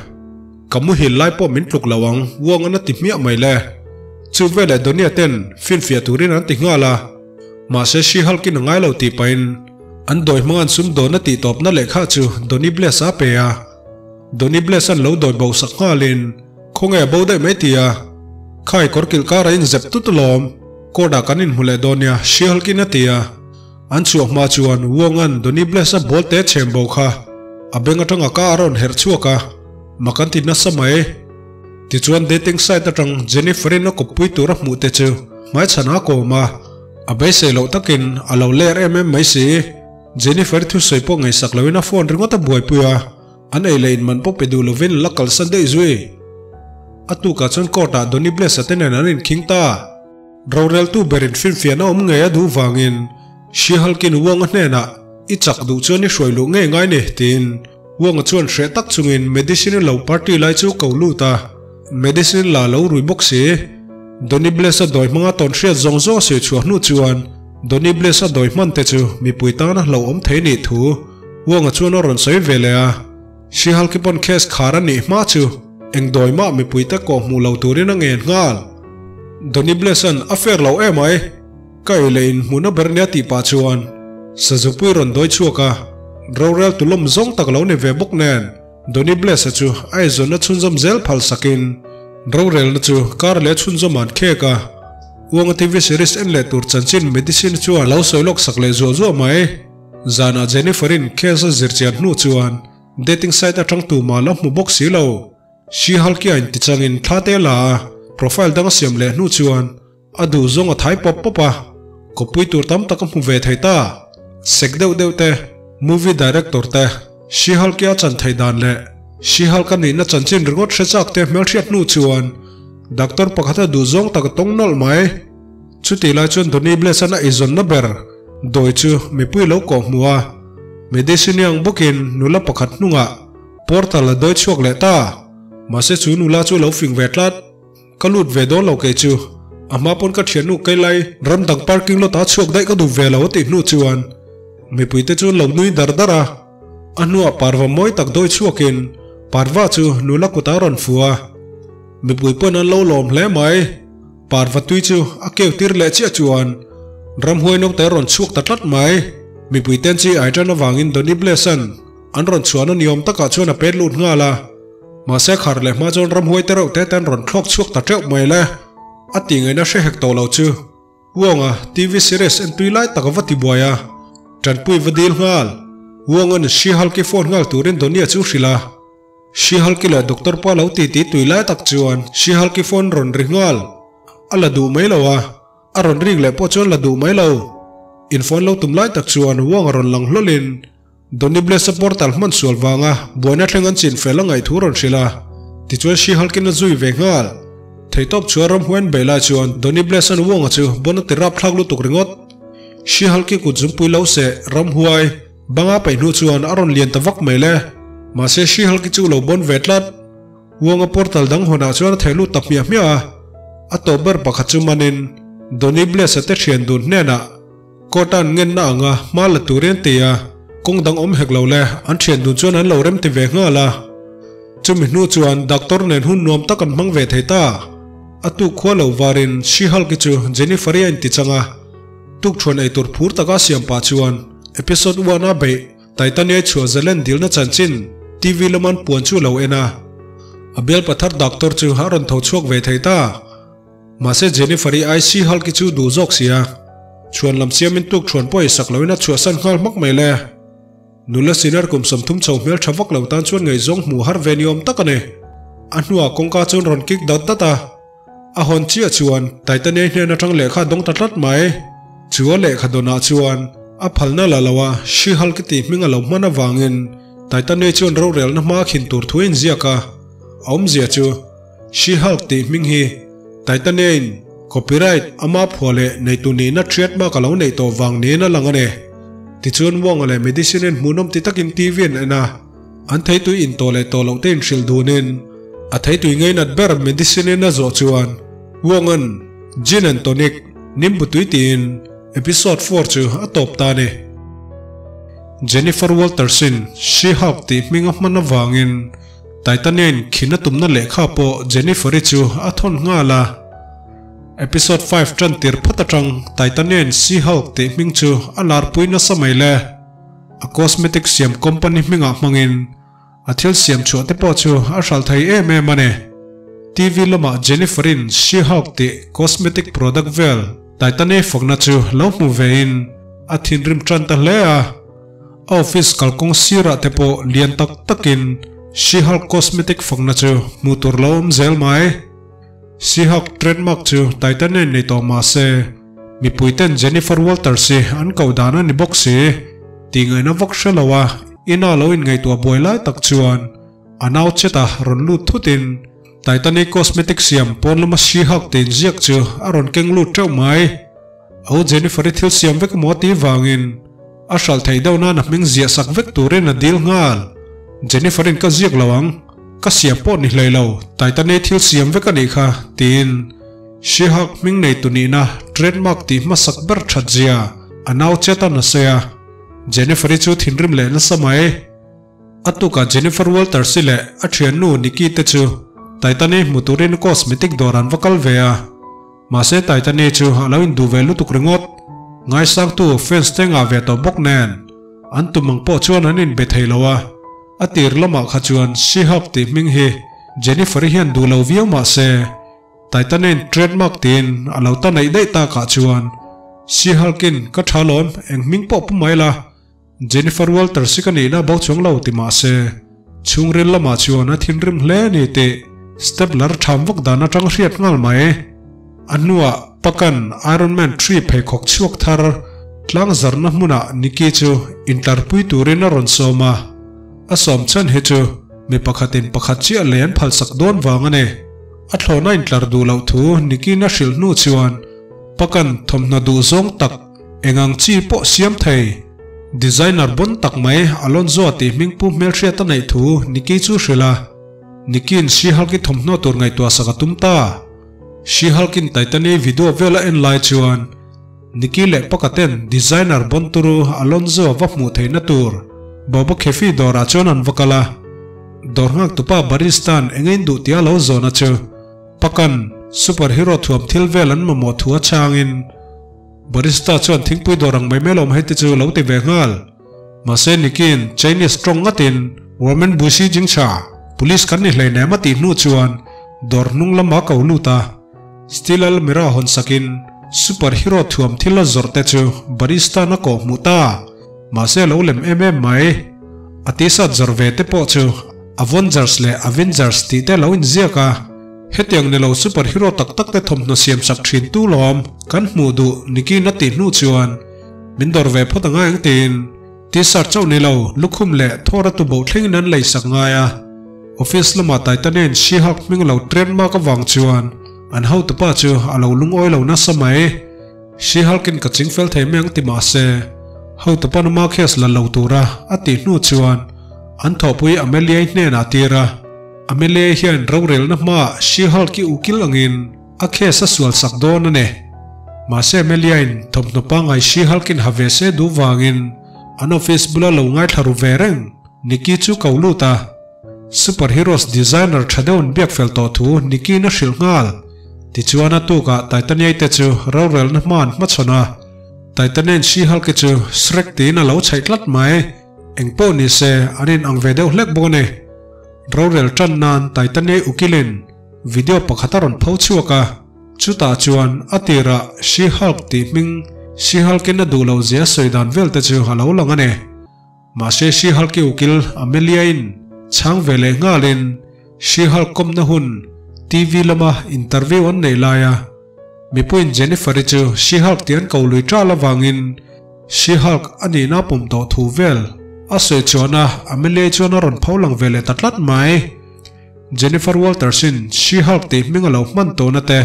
Ka muhil lai pawh min tluk lo ang uang an a ti hmiah mai le. Chu veleh Donia ten finfiah turin an ti nghal a. Mahse She-Hulk in a ngai lo tih pahin an dawi hmang an sum dawn a tih tawpna lehkha chu Donny Bless a pe a. Donny Bless an lo dawi bo sak nghalin khawnge a bo daih mai ti a. Khai kawr kilh kar a inzep tut alawm. Court ah kan inhmu leh dawn nia, She-Hulk-in a ti a. An chhuah hma chuan Wong-a'n Donny Bless-a ball te chhem bo kha a beng atanga ka a rawn herh chhuak a, mak an ti nasa mai. Tichuan dating site atang Jennifer-in a kawppui tur a hmuh te chu hmaichhan a kawm a, a beisei loh takin a lo ler em em mai si. Jennifer-i thusawi pawh ngaihsak loin a phone ringawt a buaipui a. An ei leh inman pawh pe duh lovin la kalsan daih zui. A tukah chuan court ah Donny Bless-a te nen an inkhing ta. Roreltu berin finfiahna awm ngei a duh vangin She-Hulk-in Wong-a hnenah i chak duh chuan i hruai luh ngei ngai ni tiin Wong-a chuan hreh tak chungin medicine lo party lai chu ko lut a. Medicine la lo rui bawk si. Donny Bless-a dawi hmanga tawn hriat zawng zawng a sawi chhuah hnu chuan Donny Bless-a dawi hman te chu mipui tana hlauhawm thei nih thu Wong-a chuan a rawn sawi ve leh a, She-Hulk-i pawn case khar a nih hma chu eng dawi mah mipuite kawh hmuh lo turin a ngen nghal. Donny Bless-a'n a fair lo em ai, ka ei leh in hmuhna ber nia tih pah chuan Sazupui rawn dawi chhuak a, rorel tu lawm zawng tak lo ni ve bawk nen Donny Bless-a chu a eizawnna chhunzawm zel phal sakin rorelna chu kar leh chhunzawm an khek a, Wong-a TV series en leh tur chanchin medicine chuan lo sawi lawk sak leh zuah zuah mai. Zanah Jennifer-in case a zir chian hnu chuan dating site atang tumah la hmu bawk si lo. She-Hulk-i a intichangin thla te la a, profile dang a siam leh hnu chuan a duh zawng a thai pawp pawp a, kawppui tur tam tak a hmu ve thei ta. Sek deuh deuh te, movie director te, She-Hulk-i a chan thei dan leh She-Hulk a nihna chanchin ringawt hre chak te hmelhriat hnu chuan doctor pakhat a duh zawng tak a tawng nawlh mai. Chutih lai chuan Donny Bless-a'n a eizawnna ber dawi chu mipui lo kawh hmu a, medicine ang bawkin nula pakhat hnungah portal a dawi chhuak leh ta. Mahse chu nula chu a lo fing ve tlat. Ka lut ve dawn lo kei chu. A hma pawn ka thiannu kei lai ram dang parking lot ah chhuak daih ka duh ve lo a tih hnu chuan mipuite chu an lo nui dar dar a. A hnuah parva mawi tak dawi chhuakin parva chu nula kutah a rawn fu a. Mipui pawn an lo lawm hle mai. Parva tui chu a keu tir leh chiah chuan Ramhuai naute a rawn chhuak ta tlat mai. Mipui ten chi ai tan avangin Donny Bless-a'n an rawn chhuahna ni awm takah chuan a pet lut nghal a. Mahse khar leh hma chuan ramhuai te reuh te te an rawn thlawk chhuak ta teuh mai le. A tih ngaihna hre hek tawh lo chu. Wong-a TV series en tui lai tak a va ti buai a. Tanpui va dil nghal. Wong-a'n She-Hulk-i phone nghal turin Donny-a chu hrilh a. She-Hulk-i leh Doctor pa lo titi tui lai tak chuan She-Hulk-i phone rawn ri nghal. A la duh mai lo a. A rawn rik leh pawh chuan la duh mai lo. In phone lo tum lai tak chuan Wong a rawn lang hlawlin Donny Bless-a portal hman sual vanga buaina thleng an chin fel a ngaih thu rawn hrilh a. Tichuan She-Hulk-in a zui ve nghal. Theihtawp chhuah ramhuai an beih lai chuan Donny Bless-a'n Wong-a chu bon a ti rapthlak lutuk ringawt. She-Hulk-i kut zungpui lo seh ramhuai banga peih hnu chuan a rawn lian ta vak mai le. Mahse She-Hulk-i chu lo bon ve tlat. Wong-a portal dang hawnah chuan a theh lut ta hmiah hmiah a, a tawp ber pakhat chu manin Donny Bless-a te thian dun hnenah court-a an ngenna anga hma la turin an ti a, kawng dang awm hek lo le, an thian dun chuan an lo rem ti ve nghal a. Chumi hnu chuan doctor nen hun nuam tak an hmang ve thei ta. A tuk khua lo varin She-Hulk-i chu Jennifer-i a inti chang a, tukthuan eitur phur taka a siam pah chuan episode one-a beih Titania chhuah zalen dilna chanchin TV lama an puan chu a lo en a, a bial pathar doctor chu a rawn tho chhuak ve thei ta. Mahse Jennifer-i IC Hulk-i chu duh zawk si a, chhuan lam siamin tuk thuan pawh ei sak loin a chhuahsan nghal hmak mai le. Nula sinar kum 30 chho hmel tha vak lo tan chuan ngaihzawng hmuh har ve ni awm tak a ni. A hnuah kawngka chuan rawn kick dat dat a. A hawn chiah chuan Titania hnen atang lehkha a dawng ta tlat mai. Chu a lehkha dawnah chuan a phalna la lo a, She-Hulk tih hming a lo hman avangin Titania chuan rorelna hma a khin tur thu a inziak a. A awmzia chu She-Hulk tih hming hi Titania-in copyright ama phuah leh neitu nihna trademark a lo neih tawh vang niin a lang a ni. Tichuan Wong-a leh Medicine-in hmuhnawm ti takin TV an en a. An theitui in tawh leh tawh loh te inhrilh dunin a theitui ngainat ber medicine in a zawh chuan Wong-a'n Gin and Tonic nimbu tui tiin episode 4 chu a tawp ta a ni. Jennifer Walters-in She-Hulk tih hming a hman avangin Titania-in khin a tumna lehkha pawh Jennifer-i chu a thawn nghal a. Episode 5 tan tir phawt atang Titania-in She-Hulk tih hming chu a larpui nasa mai le. A cosmetic siam company hmingah hmangin a thil siam chhuah te pawh chu a hralh thei em em a ni. TV lamah Jennifer-in She-Hulk tih cosmetic product vel Titane fakna chu lo hmu vein a thinrim tan ta hle a. A office kalkawng sirah te pawh lian tak takin She-Hulk cosmetic fakna chu hmuh tur lo awm zel mai. She-Hulk trademark chu Titane nei tawh mah se, Mipui ten Jennifer Walters hi an koh dan a ni bawk si. Tih ngaihna vak hre lo a, ina lo inngaihtuah buai lai tak chuan a nau chet a rawn lut thut in Titanic Cosmetic siam pawn lama She-Hulk tih inziak chu a rawn keng lut teuh mai. Au Jennifer-i thil siam vek emaw tih vangin a hralh theih deuh nan a hming ziah sak vek turin a dil nghal. Jennifer-in ka ziak lo ang, ka siam pawh ni hlei lo, Titanic thil siam vek a nih kha, tiin. She-Hulk hming neitu nihna trademark tih hmasak ber that zia a nau chet a nasa a, Jennifer-i chu thinrim leh nasa mai. A tukah Jennifer Walters-i leh a thiannu Nikki te chu Titani hmu turin cosmetic dawr an va kal ve a, mahse Titani chu a lo induh ve lutuk ringawt. Ngaisangtu fans te ngah ve tawh bawk nen an tum ang pawh chuan an inbe thei lo a, a tir lamah kha chuan She-Hulk tih hming hi Jennifer-i hian duh lo viau mahse, Titanin trademark tiin a lo ta neih daih takah chuan She-Hulk-in ka tha lawm eng hming pawh pu mai la, Jennifer Walters hi ka nihna bo chuang lo ti mah se, chhungril lamah chuan a thinrim hle a ni tih Stabler tham vak dan atang hriat nghal mai. A hnuah Pakan Iron Man 3 pheikhawk chhuak thar tlang zarna hmunah Nikki chu intlarpui turin a rawn sawm a, a sawm chhan hi chu mi pakhatin pakhat chiah lei an phalsak dawn vang a ni. A thlawhna intlar duh loh thu Nikin a hrilh hnu chuan Pakan thawmhnaw duh zawng tak eng ang chi pawh siam thei. Designer bon tak mai Alonzo tih hming pu hmelhriat a neih thu Niki chu hrilh a. Nikin She-Hulk-i thawmhnaw tur ngaihtuah sak a tum ta. She-Hulk-in Titani video vel a en lai chuan Niki leh Paka ten designer bon turu Alonzo va hmuh theihna tur Bobo Cafe dawrah chuan an va kal a. Dawr nghak tupa Baristan eng ein duh tia lo zawn a chu. Pakan, superhero thuam thil vel an mamawh thu a changin. Barista chuan thingpui dawr ang mai mai lawm hei te chu lo ti ve nghal. Mahse Niki'n Chinese tawng ngatin Woman Busi Jingcha, Police kan ni hleinem a tih hnu chuan dawr hnung lama ko lut a. Steel almirah hawn sakin super hero thuam thil a zawrh te chu barista na kawh hmuh ta. Mahse lo lem em em mai. A t-shirt zawrh ve te pawh chu Avengers leh Avengers tih te lo inziak a. Hetiang ni lo super hero tak tak te thawmhnaw siam sak thin tu lawm kan hmuh duh Nikin a tih hnu chuan min dawr ve phawt angai ang tiin T-shirt chauh ni lo lukhum leh thawr a tuboh thlengin an lei sak ngai a. Office lamah Titanian She-Hulk hming lo trademark avang chuan an hotupa chu a lo lungawi lo nasa mai. She-Hulk-in ka ching fel thei mai ang ti mah se, hotupa na Marcus la lo tura a tih hnu chuan an thawhpui Amelia-i hnenah a tir a. Amelia hian rorelna hmaah She-Hulk-i ukil angin a case a sual sak dawn a ni. Mahse Amelia-in thawmhnaw pangngai She-Hulk-in ha ve se duh vangin an office bula lo ngaithla ru ve reng Nikki chu ko lut a. Superheroes designer tha deuh an biak fel tawh thu Nikki-in a hrilh nghal. Tichuan a tukah Titania-i te chu rorelna hma an hmachhawn a. Titania-in She-Hulk-i chu Shrek tiin a lo chhaih tlat mai. Eng pawh ni se, an in ang ve deuh hlek bawk a ni. Rorel tan nan Titania ukilin video pakhat a rawn pho chhuak a, chutah chuan a tirah She-Hulk tih hming She-Hulk-in a duh loh zia sawi dan vel te chu a lo lang a ni. Mahse She-Hulk-i ukil Amelia-in chhang ve leh nghalin She-Hulk kawmna hun TV lama interview an neih laia mipuiin Jennifer-i chu She-Hulk tih an ko lui ṭal avangin She-Hulk a nihna pawm tawh thu vel a sawi chuan a Amelia chuan a rawn pho lang ve leh ta tlat mai. Jennifer Walters-in She-Hulk tih hming a lo hman tawhna te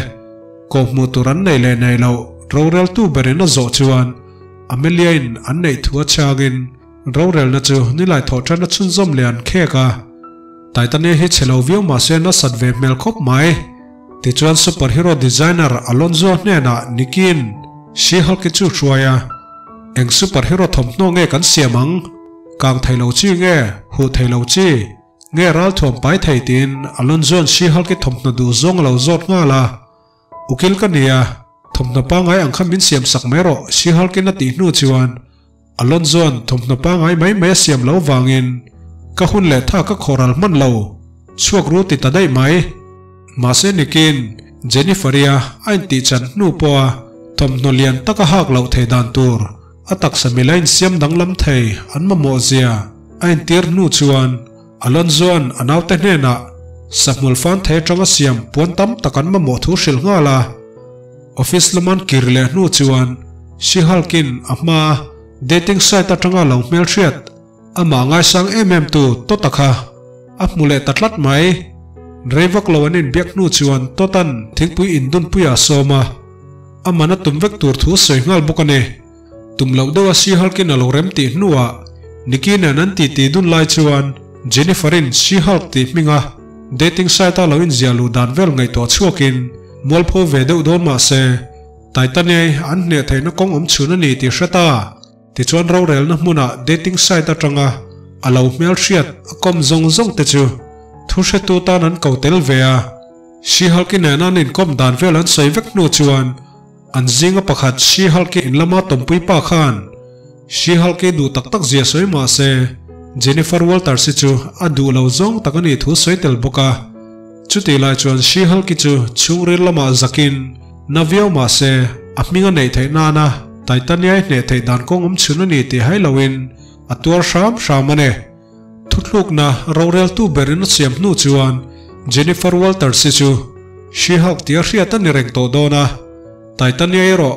kawhhmuh tur an nei leh nei loh roreltu berin a zawh chuan Amelia-in an neih thu a chhangin rorelna chu nilai thawh tan a chhunzawm leh an khek a. Titania hi chhe lo viau mahse nasat ve hmel khawp mai. Tichuan superhero designer Alonzo hnenah Niki'n She-Hulk-i chu hruai a, Eng superhero thawmhnaw nge kan siam ang? Kang thei lo chi nge? Huh thei lo chi? Nge ralthuam pai thei? tiin Alonzo'n She-Hulk-i thawmhnaw duh zawng a lo zawt nghal a. Ukil ka nia, thawmhnaw pangngai ang kha min siam sak mai rawh She-Hulk-in a tih hnu chuan Alonzo'n thawmhnaw pangngai mai mai a siam lo vangin ka hun leh tha ka khawhral hman lo, chhuak ru ti ta daih mai. Mahse Niki'n Jennifer-i a a intih chan hnu pawha thawmhnaw lian tak a hak loh thei dan tur a taksa mila insiam danglam thei an mamawh zia a intir hnu chuan Alonzo'n a naute hnenah sahmul fan thei atanga siam puan tam tak an mamawh thu hrilh nghal a. Office laman kir leh hnu chuan She-Hulk-in a hma dating site atanga lo hmelhriat amah ngaisang em em tu Tota kha a hmu leh ta tlat mai. Rei vak lo an inbiak hnu chuan Tota'n thingpui indunpuia a sawm a, aman a tum vek tur thu sawi nghal bawk a ni. Tum loh deuha She-Hulk-in a lo rem tih hnuah Nikki nen an titi dun lai chuan Jennifer-in She-Hulk tih hminga dating site-a lo inziah luh dan vel ngaihtuah chhuakin mualpho ve deuh dawn mah se Titania-i an hneh theihna kawng awm chhun a ni tih hre ta. Tichuan rorelna hmunah dating site atanga a lo hmelhriat a kawm zawng zawng te chu thu hretu tan an ko tel ve a. She-Hulk-i nena an inkawm dan vel an sawi vek hnu chuan An zinga pakhat She-Hulk-i in lama tawmpui pa khan She-Hulk-i duh tak tak zia sawi mah se, Jennifer Walters-i chu a duh lo zawng tak a nih thu sawi tel bawk a. Chutih lai chuan She-Hulk-i chu chhungril lamah zakin na viau mah se, a hming a neih theih nana Titania-i hneh theih dan kawng awm chhun a ni tih hai loin a tuar hram hram a ni. Thuthlukna roreltu berin a siam hnu chuan Jennifer Walters-i chu She-Hulk tia hriat a ni reng tawh dawn a, Titania erawh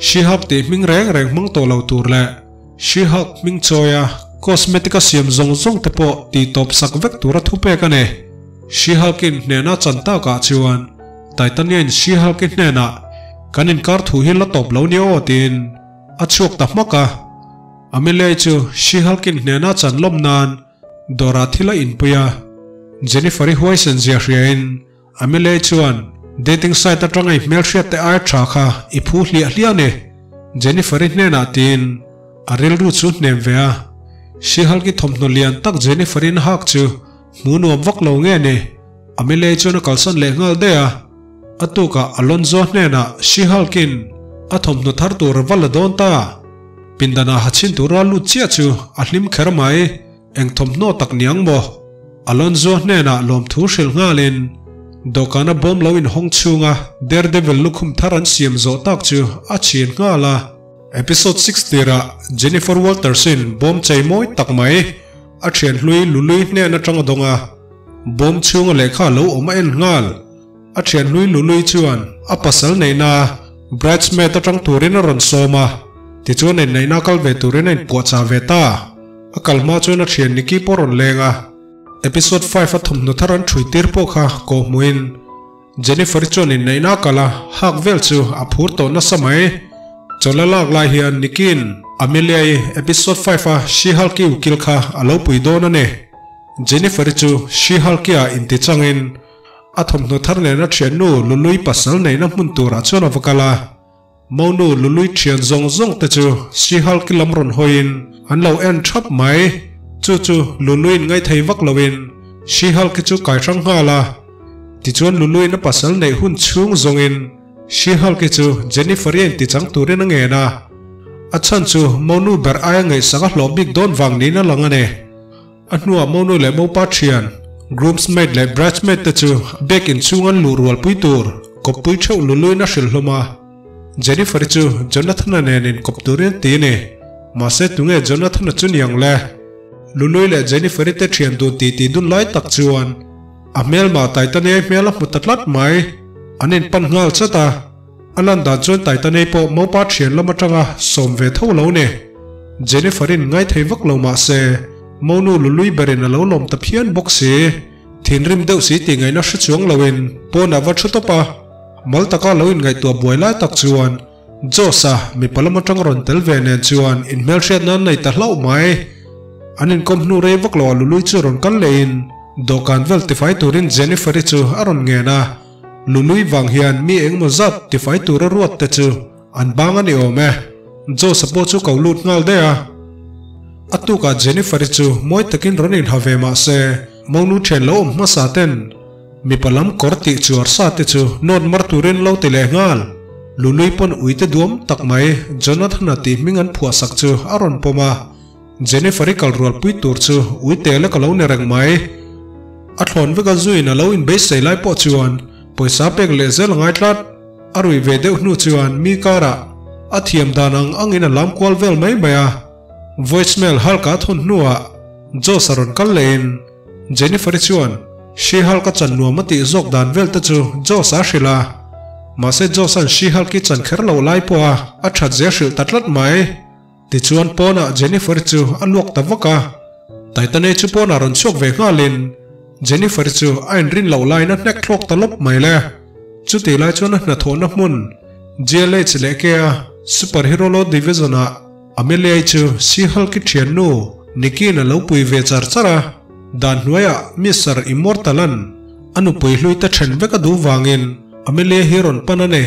She-Hulk tih hming reng reng hmang tawh lo tur leh She-Hulk hming chawia cosmetic a siam zawng zawng te pawh tih tawp sak vek tura thupek a ni. She-Hulk-in hnehna chan takah chuan Titania-in She-Hulk-i hnenah kan inkar thu hi la tawp lo nia aw tiin a chhuak ta hmak a. Amelia chu She-Hulk-in hnena chan lawm nan dawrah thil a inpui a. Jennifer-i huaisen zia hriain Amelia chuan dating site atanga i hmelhriat te ai tha kha i phu hliah hliah a ni, Jennifer-i hnenah tiin a rilru chu hnem ve a. She-Hulk-i thawmhnaw lian tak Jennifer-in a hak chu hmu nuam vak lo nge ni, Amelia chuan a kalsan leh nghal daih a. A tukah Alonzo hnenah She-Hulk-in. A thawmhnaw thar tur a va la dawn ta. Pindanah ha chhin tura lut chiah chu a hlim kher mai. Eng thawmhnaw tak niang maw? Alonzo hnenah lawmthu hrilh nghalin dawhkana bawm lo inhawng chhunga Daredevil lukhum thar an siam zawh tak chu a chhin nghal a. Episode 6 tirah Jennifer Walters-in bawm chei mawi tak mai a thian hlui Lului hnen atang a dawng a, bawm chhunga lehkha lo awm a en nghal. A thian hlui Lului chuan a pasal neihna bridesmaid atang turin a rawn sawm a, tichuan inneihna kal ve turin a inpuahchah ve ta. A kal hma chuan a thian Nikki pawh a rawn leng a, episode 5 a thawmhnaw thar an ṭhui tir pawh kha kawhhmuhin Jennifer-i chuan inneihna a kal a, hak vel chu a phur tawh nasa mai. Chawlh a lak lai hian Nikki-in Amelia-i episode 5 a She-Hulk-i ukil kha a lo pui dawn a ni. Jennifer-i chu She-Hulk-i ah inti changin a thawmhnaw thar nena thiannu Lului pasal neihna hmun turah chuan a va kal a. Monu Lului thian zawng zawng te chu She-Hulk lam rawn hawiin an lo en thap mai. Chu chu Luluiin ngaithei vak loin She-Hulk chu kai hrang nghal a. Tichuan Luluiin a pasal neih hun chhung zawngin She-Hulk chu Jennifer-i a intichang turin a ngen a. A chhan chu monu ber aia ngaihsak a hlawh bik dawn vang niin a lang a ni. A hnuah monu leh mopa thian, groomsmaid leh bridesmaid te chu bag inchhung an luh rualpui tur kawppui theuh luluin a hrilh hlawm a. Jennifer-i chu Jonathan-a nen inkawp turin a ti a ni. Mahse tunge Jonathan-a chu niang le? Lului leh Jennifer-i te thian dun titi dun lai tak chuan a hmelma Titania-i hmel a hmu ta tlat mai. An inpan nghal chat a. A lan dan chuan Taitanei pawh mopa thian lam atanga sawm ve tho lo ni. Jennifer-in ngaithei vak lo mah se, monu lului berin a lo lawm ta phian bawk si. Thinrim deuh si tih ngaihna hre chuang loin pawnah va thu tawp a. Mal taka lo inngaihtuah buai lai tak chuan Josh-a mipa lam atang rawn tel ve nen chuan inhmelhriat nan nei ta hlauh mai. An inkawm hnu rei vak loah lului chu rawn kal lehin dawhkan vel tifai turin Jennifer-i chu a rawn ngen a. Lului vang hian mi engemaw zat tifai tura ruat te chu an bang a ni awm e. Josh-a pawh chu ko lut nghal daih a. A tukah Jennifer-i chu mawi takin rawn inha ve mah se, monu thian lo awm hmasa ten mipa lam kawr tih chuar sa te chu nawt mar turin lo ti leh nghal. Lului pawn uite duam tak mai Jonathan-a tih hming an phuah sak chu a rawn pawm a. Jennifer-i kal rualpui tur chu uite lek a lo ni reng mai. A thlawn vek a zuiin a lo inbeisei lai pawh chuan pawisa pek leh zel a ngai tlat. A ruih ve deuh hnu chuan mi karah a thiam dan ang angin a lam kual vel mai mai a. Voicemail Hulk-a a thawn hnuah Josh a rawn kal lehin Jennifer-i chuan She-Hulk a chan nuam a tih zawk dan vel te chu Josh-a a hrilh a. Mahse Josh-a'n She-Hulk-i chan kher loh lai pawha a that zia hrilh ta tlat mai. Tichuan pawnah Jennifer chu a luak ta vak a, Titane chu pawnah rawn chhuak ve nghalin Jennifer chu a inrin loh laiin a hnek thlawk ta lawp mai le. Chutih lai chuan a hnathawhna hmun GLH leh kea Superhero Law Division-ah Amelia-i chu She-Hulk-i thiannu Nikki-in a lo pui ve char char a, dan hnuaiah Mister Immortal-a'n a nupui hlui te then vek a duh vangin Amelia hi rawn pan a ni.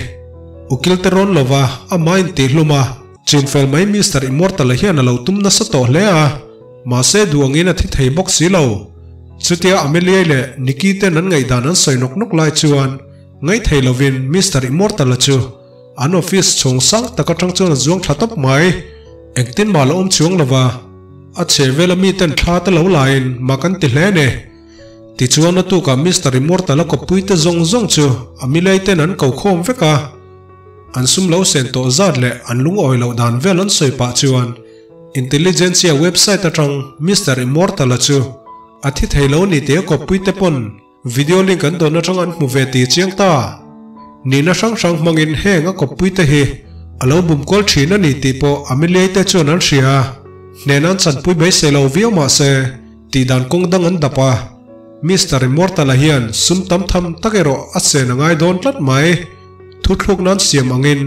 Ukil te rawn lova amah intihlum a. Chinfel mai Mister Immortal-a hian a lo tum nasa tawh hle a, mahse duh angin a thi thei bawk si lo. Chutia Amelia-i leh Nikki ten an ngaihdan an sawi nawk nawk lai chuan ngaihthei lovin Mister Immortal-a chu an office chhawng sang tak atang chuan a zuang thla tawp mai. Engtin mah la awm chuang lova, a chhe vela miten thla te lo laiin mak an ti hle a ni. Tichuan a tukah Mister Immortal-a kawppui te zawng zawng chu Amelia-i ten an ko khawm vek a. An sum lo sen tawh zat leh an lungawi loh dan vel an sawi pah chuan Intelligentsia website atang Mister Immortal-a chu a thi thei lo ni tih a kawppui te pawn video link an dawn atang an hmu ve tih chiang ta. Nihna hrang hrang hmangin heng a kawppui te hi a lo bum kual thin a ni tih pawh Ameliai te chuan an hria. Hnehna an chanpui beisei lo viau mah se tih dan kawng dang an dap a. Mister Immortal-a hian sum tam tham tak erawh a sen a ngai dawn tlat mai. Thuthluk nan siam angin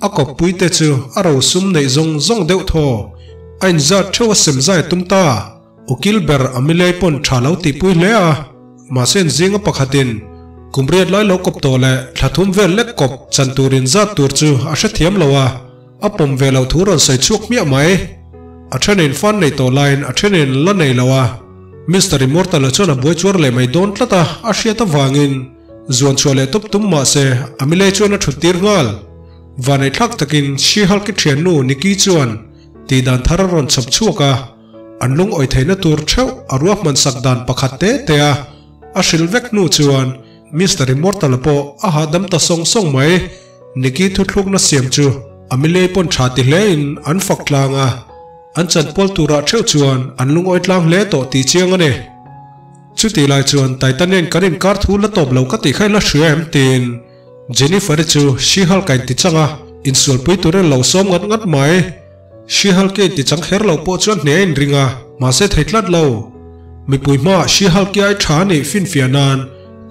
a kawppui te chu a rosum neih zawng zawng deuh thaw a inzat theuh a sem zai tum ta. Ukil ber Amilei pawn tha lo tihpui hle a, mahse an zinga pakhatin kum riat lai lo kawp tawh leh thla thum vel lek kawp chan tur inzat tur chu a hrethiam lo a, a pawm ve loh thu rawn sawi chhuak hmiah mai. A thenin fan nei tawh laiin a thenin la nei lo a, Mister Immortal-a chuan a buai chuar leh mai dawn tlat a, a hriat avangin Zuan chhuah leh tawp tum mah se, Amile chuan a thut tir nghal. Vaneihthlak takin She-Hulk-i thiannu Nikki chuan tihdan thar a rawn chhawp chhuak a, an lungawi theihna tur theuh a ruahman sak dan pakhat te te a a hrilh vek hnu chuan Mister Immortal-a pawh a hahdam ta sawng sawng mai. Nikki thuthlukna siam chu Amelia-i pawn tha ti hlein an fak tlang a, an chanpual turah theuh chuan an lungawi tlang hle tawh tih chiang a ni. Chutih lai chuan Titanian kan inkar thu la tawp lo ka tih kha i la hria em? tiin Jennifer-i chu She-Hulk a inti chang a, insualpui turin a lo sawm ngat ngat mai. She-Hulk-i a inti chang kher lo pawh chuan hneh a inring a, mahse thei tlat lo. Mipui hmaah She-Hulk-i ai tha a nih finfiah nan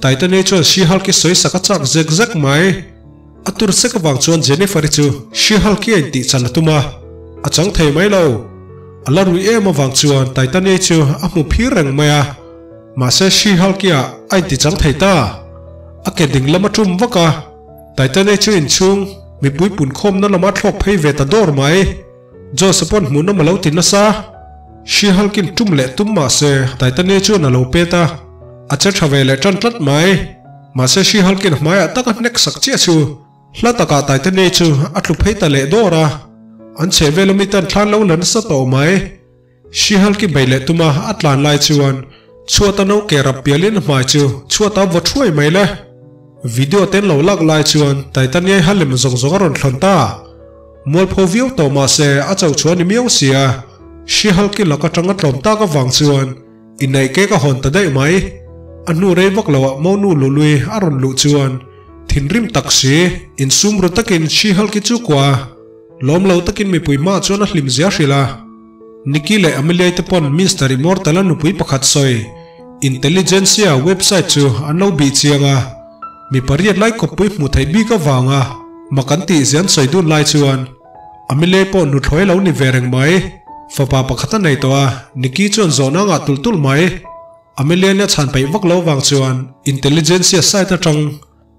Titania chuan She-Hulk-i sawi sak a chak zek zek mai. A tur sek avang chuan Jennifer-i chu She-Hulk-i a intih chan a tum a, a chang thei mai lo. A la rui em avang chuan Titania chu a hmu phir reng mai a, mahse She-Hulk-i ah a inti chang thei ta. A ke ding lam a tum vak a, Titania chu inchhung mipui punkhawmna lama thlawk phei ve ta dawr mai. Josh-a pawn hmuhnawm a lo ti nasa. She-Hulk-in tum leh tum mahse Titania chuan a lo pet a, a che tha ve leh tan tlat mai. Mahse She-Hulk-in hmaiah tak a hnek sak chiah chu hla takah Titania chu a tlu phei ta leh dawr a, an chheh vel ami tan thlan lo la nasa tawh mai. She-Hulk-i bei leh tuma a tlan lai chuan chhuata no ke rap pialin a hmai chu chhuata vaw thuai mai le. Video ten lo lak lai chuan Titania ha lem zawng zawng a rawn thlawn ta. Mualpho viau tawh mahse a cho chhuah ni miau sia, She-Hulk-i lak atang a tlawm tak avang chuan inneih ke ka hawn ta daih mai. A hnu rei vak loah Monu Lului a rawn luh chuan thinrim tak si, insum ru takin She-Hulk-i chu kua lawm lo takin mipui hmaah chuan a hlim zia hrilh a. Nikki leh Amelia-i te pawn Mister Immortal-a nupui pakhat sawi Intelligentsia website chu an lo bih chiang a, mi pariat lai kawppui hmuh theih bik avanga mak an tih zian sawi dun lai chuan Amelia-i pawh nuthlawi a lo ni ve reng mai. Fapa pakhat a nei tawh a, Nikki chuan zawhna a ngah tulh tulh mai. Amelia-in a chhan peih vak lo avang chuan Intelligentsia site atang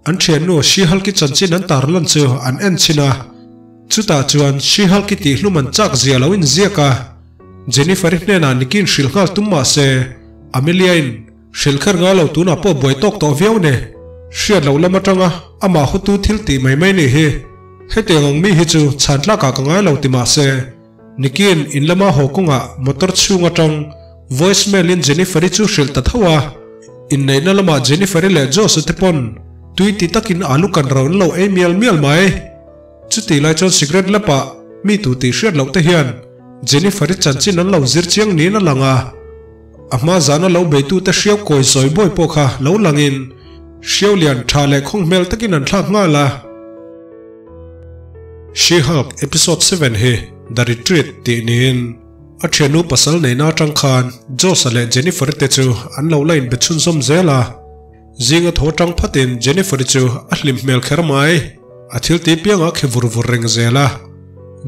An thiannu She-Hulk-i chanchin an tar lan chu an en chhin a, chutah chuan She-Hulk-i tihhlum an chak zia lo inziak a. Jennifer-i hnenah Nikki-in hrilh nghal tum mah se, Amelia-in hrilh kher ngai lo tunah pawh buai tawk tawh viau ni. Hriat loh lam atanga amah hotu thil tih mai mai nih hi. Hetiang ang mi hi chu chhan tlakah ka ngai lo ti mah se, Nikki-in in lama haw kawngah motor chhung atang voice mail-in Jennifer-i chu hrilh ta tho a. Inneihna lamah Jennifer-i leh Josh-a te pawn tui ti takin alu kan ro an lo ei mial mial mai. Chutih lai chuan cigarette lapah mi tu tih hriat loh te hian Jennifer-i chanchin an lo zir chiang niin a lang a. A hma zana lo beitute hriau kawi zawi bawi pawh kha lo langin hriau lian tha leh khawng hmel takin an thlak nghal a. She-Hulk Episode 7 hi The Retreat tih niin a thiannu pasal neihna atang khan Josh-a leh Jennifer-i te chu an lo la inbe chhunzawm zel a. Zinga thaw tang phatin Jennifer-i chu a hlim hmel kher mai. A thil tih piangah khi vur vur reng zel a.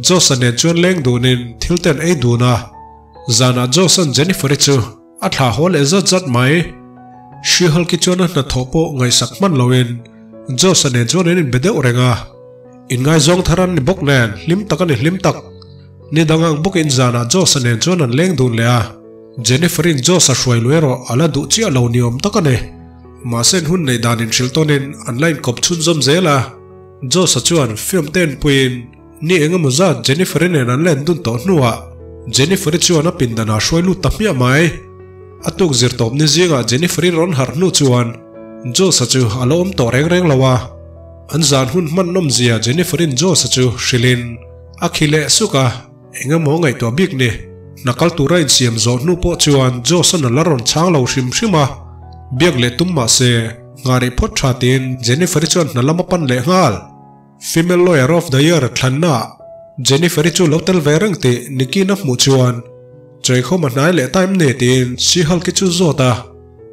Josh-a nen chuan leng dunin thil te an ei dun a. Zanah Josh-a'n Jennifer-i chu a thlah haw leh zat zat mai. She-Hulk-i chuan a hnathawh pawh ngaihsak hman loin Josh-a nen chuan an inbe deuh reng a. Inngaizawng thar an ni bawk nen hlim tak a ni hlim tak. Ni dang ang bawkin zanah Josh-a nen chuan an leng dun leh a. Jennifer-i'n Josh-a hruai lu erawh a la duh chiah lo ni awm tak a ni. Mahse an hun neih dan inhrilh tawnin an la inkawp chhunzawm zel a. Josh-a chuan film te enpuiin Ni eng emaw zat Jennifer-i nen an len dun tawh hnuah Jennifer-i chuan a pindanah hruai lut ta hmiah mai. A tuk zir tawp ni zingah Jennifer-i rawn harh hnu chuan Josh-a chu a lo awm tawh reng reng lo a. An zan hun hman nawmzia Jennifer-i'n Josh-a chu hrilhin a khi leh suk a, eng emaw ngaihtuah bik ni. Hna kal tura insiam zawh hnu pawh chuan Josh-a'n a la rawn chhang lo hrim hrim a, biak leh tum mah se nghah rih phawt tha tiin Jennifer-i chuan hna lam a pan leh nghal. Female Lawyer of the Year thlanna Jennifer-i chu lo tel ve reng tih Nikki-in a hmuh chuan Chawihkhawm a hnai leh ta em ni tiin She-Hulk-i chu zawt a.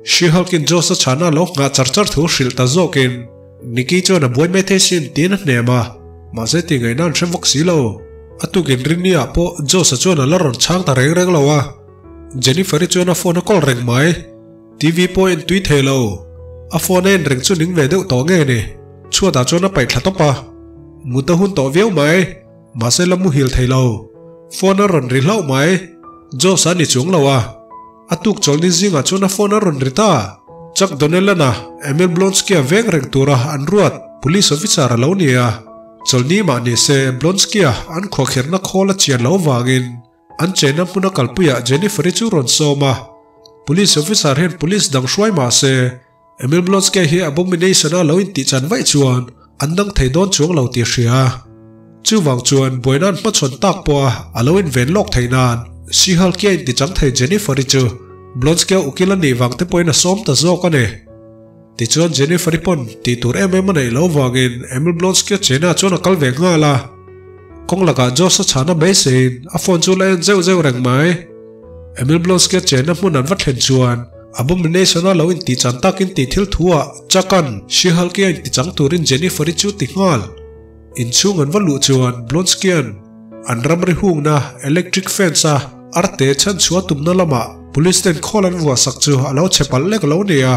She-Hulk-in Josh-a chhana lo nghah char char thu hrilh ta zawkin Nikki chuan a buai mai thei sin tiin a hnem a, mahse tih ngaihna an hre vak si lo. A tukin rinni-ah pawh Josh-a chuan a la rawn chhang ta reng reng lo a, Jennifer-i chuan a phone a call reng mai. TV pawh a entui thei lo. A phone a en reng chu ning ve deuh tawh nge ni? Chhuatah chuan a paih thla tawp a. Mut a hun tawh viau mai. Mahse la muhil thei lo. Phone a rawn ri hlauh mai. Josh a ni chuang lo a. A tuk chawlhni zingah chuan a phone a rawn ri ta. Chuck Donnellan-a Emil Blonsky-a veng reng tura an ruat police officer a lo ni a. Chawlhni mah ni se Blonsky-a an khuahkhirhna khawl a chian loh vangin an chenna hmuna kalpuiah Jennifer-i chu rawn sawm a. Police officer hian police dang hruai mah se Emil Blonsky-a hi abomination-a lo intihchan vaih chuan an dang thei dawn chuang lo tih a hria. Chuvang chuan buaina'n hmachhawn tak pawha a lo inven lawk theih nan She-Hulk-i a intichang thei Jennifer-i chu Blonsky-a ukil a nih vang te pawhin a sawm ta zawk a ni. Tichuan Jennifer-i pawn tih tur em em a neih loh vangin Emil Blonsky-a chenah chuan a kal ve nghal a. Kawng lakah Josh-a chhana beiseiin a phone chu la en zeuh zeuh reng mai. Emil Blonsky-a chenna hmun an va thlen chuan Abomination-a lo intihchan takin tih thil thu-ah Chuck-a'n She-Hulk-i a intichang turin Jennifer-i chu ti nghal. Inchhung an va luh chuan Blonsky-a'n an ramri hungna electric fence-a arte chhanchhuah tumna lamah police ten khawl an vuah sak chu a lo chhe palh lek lo ni a.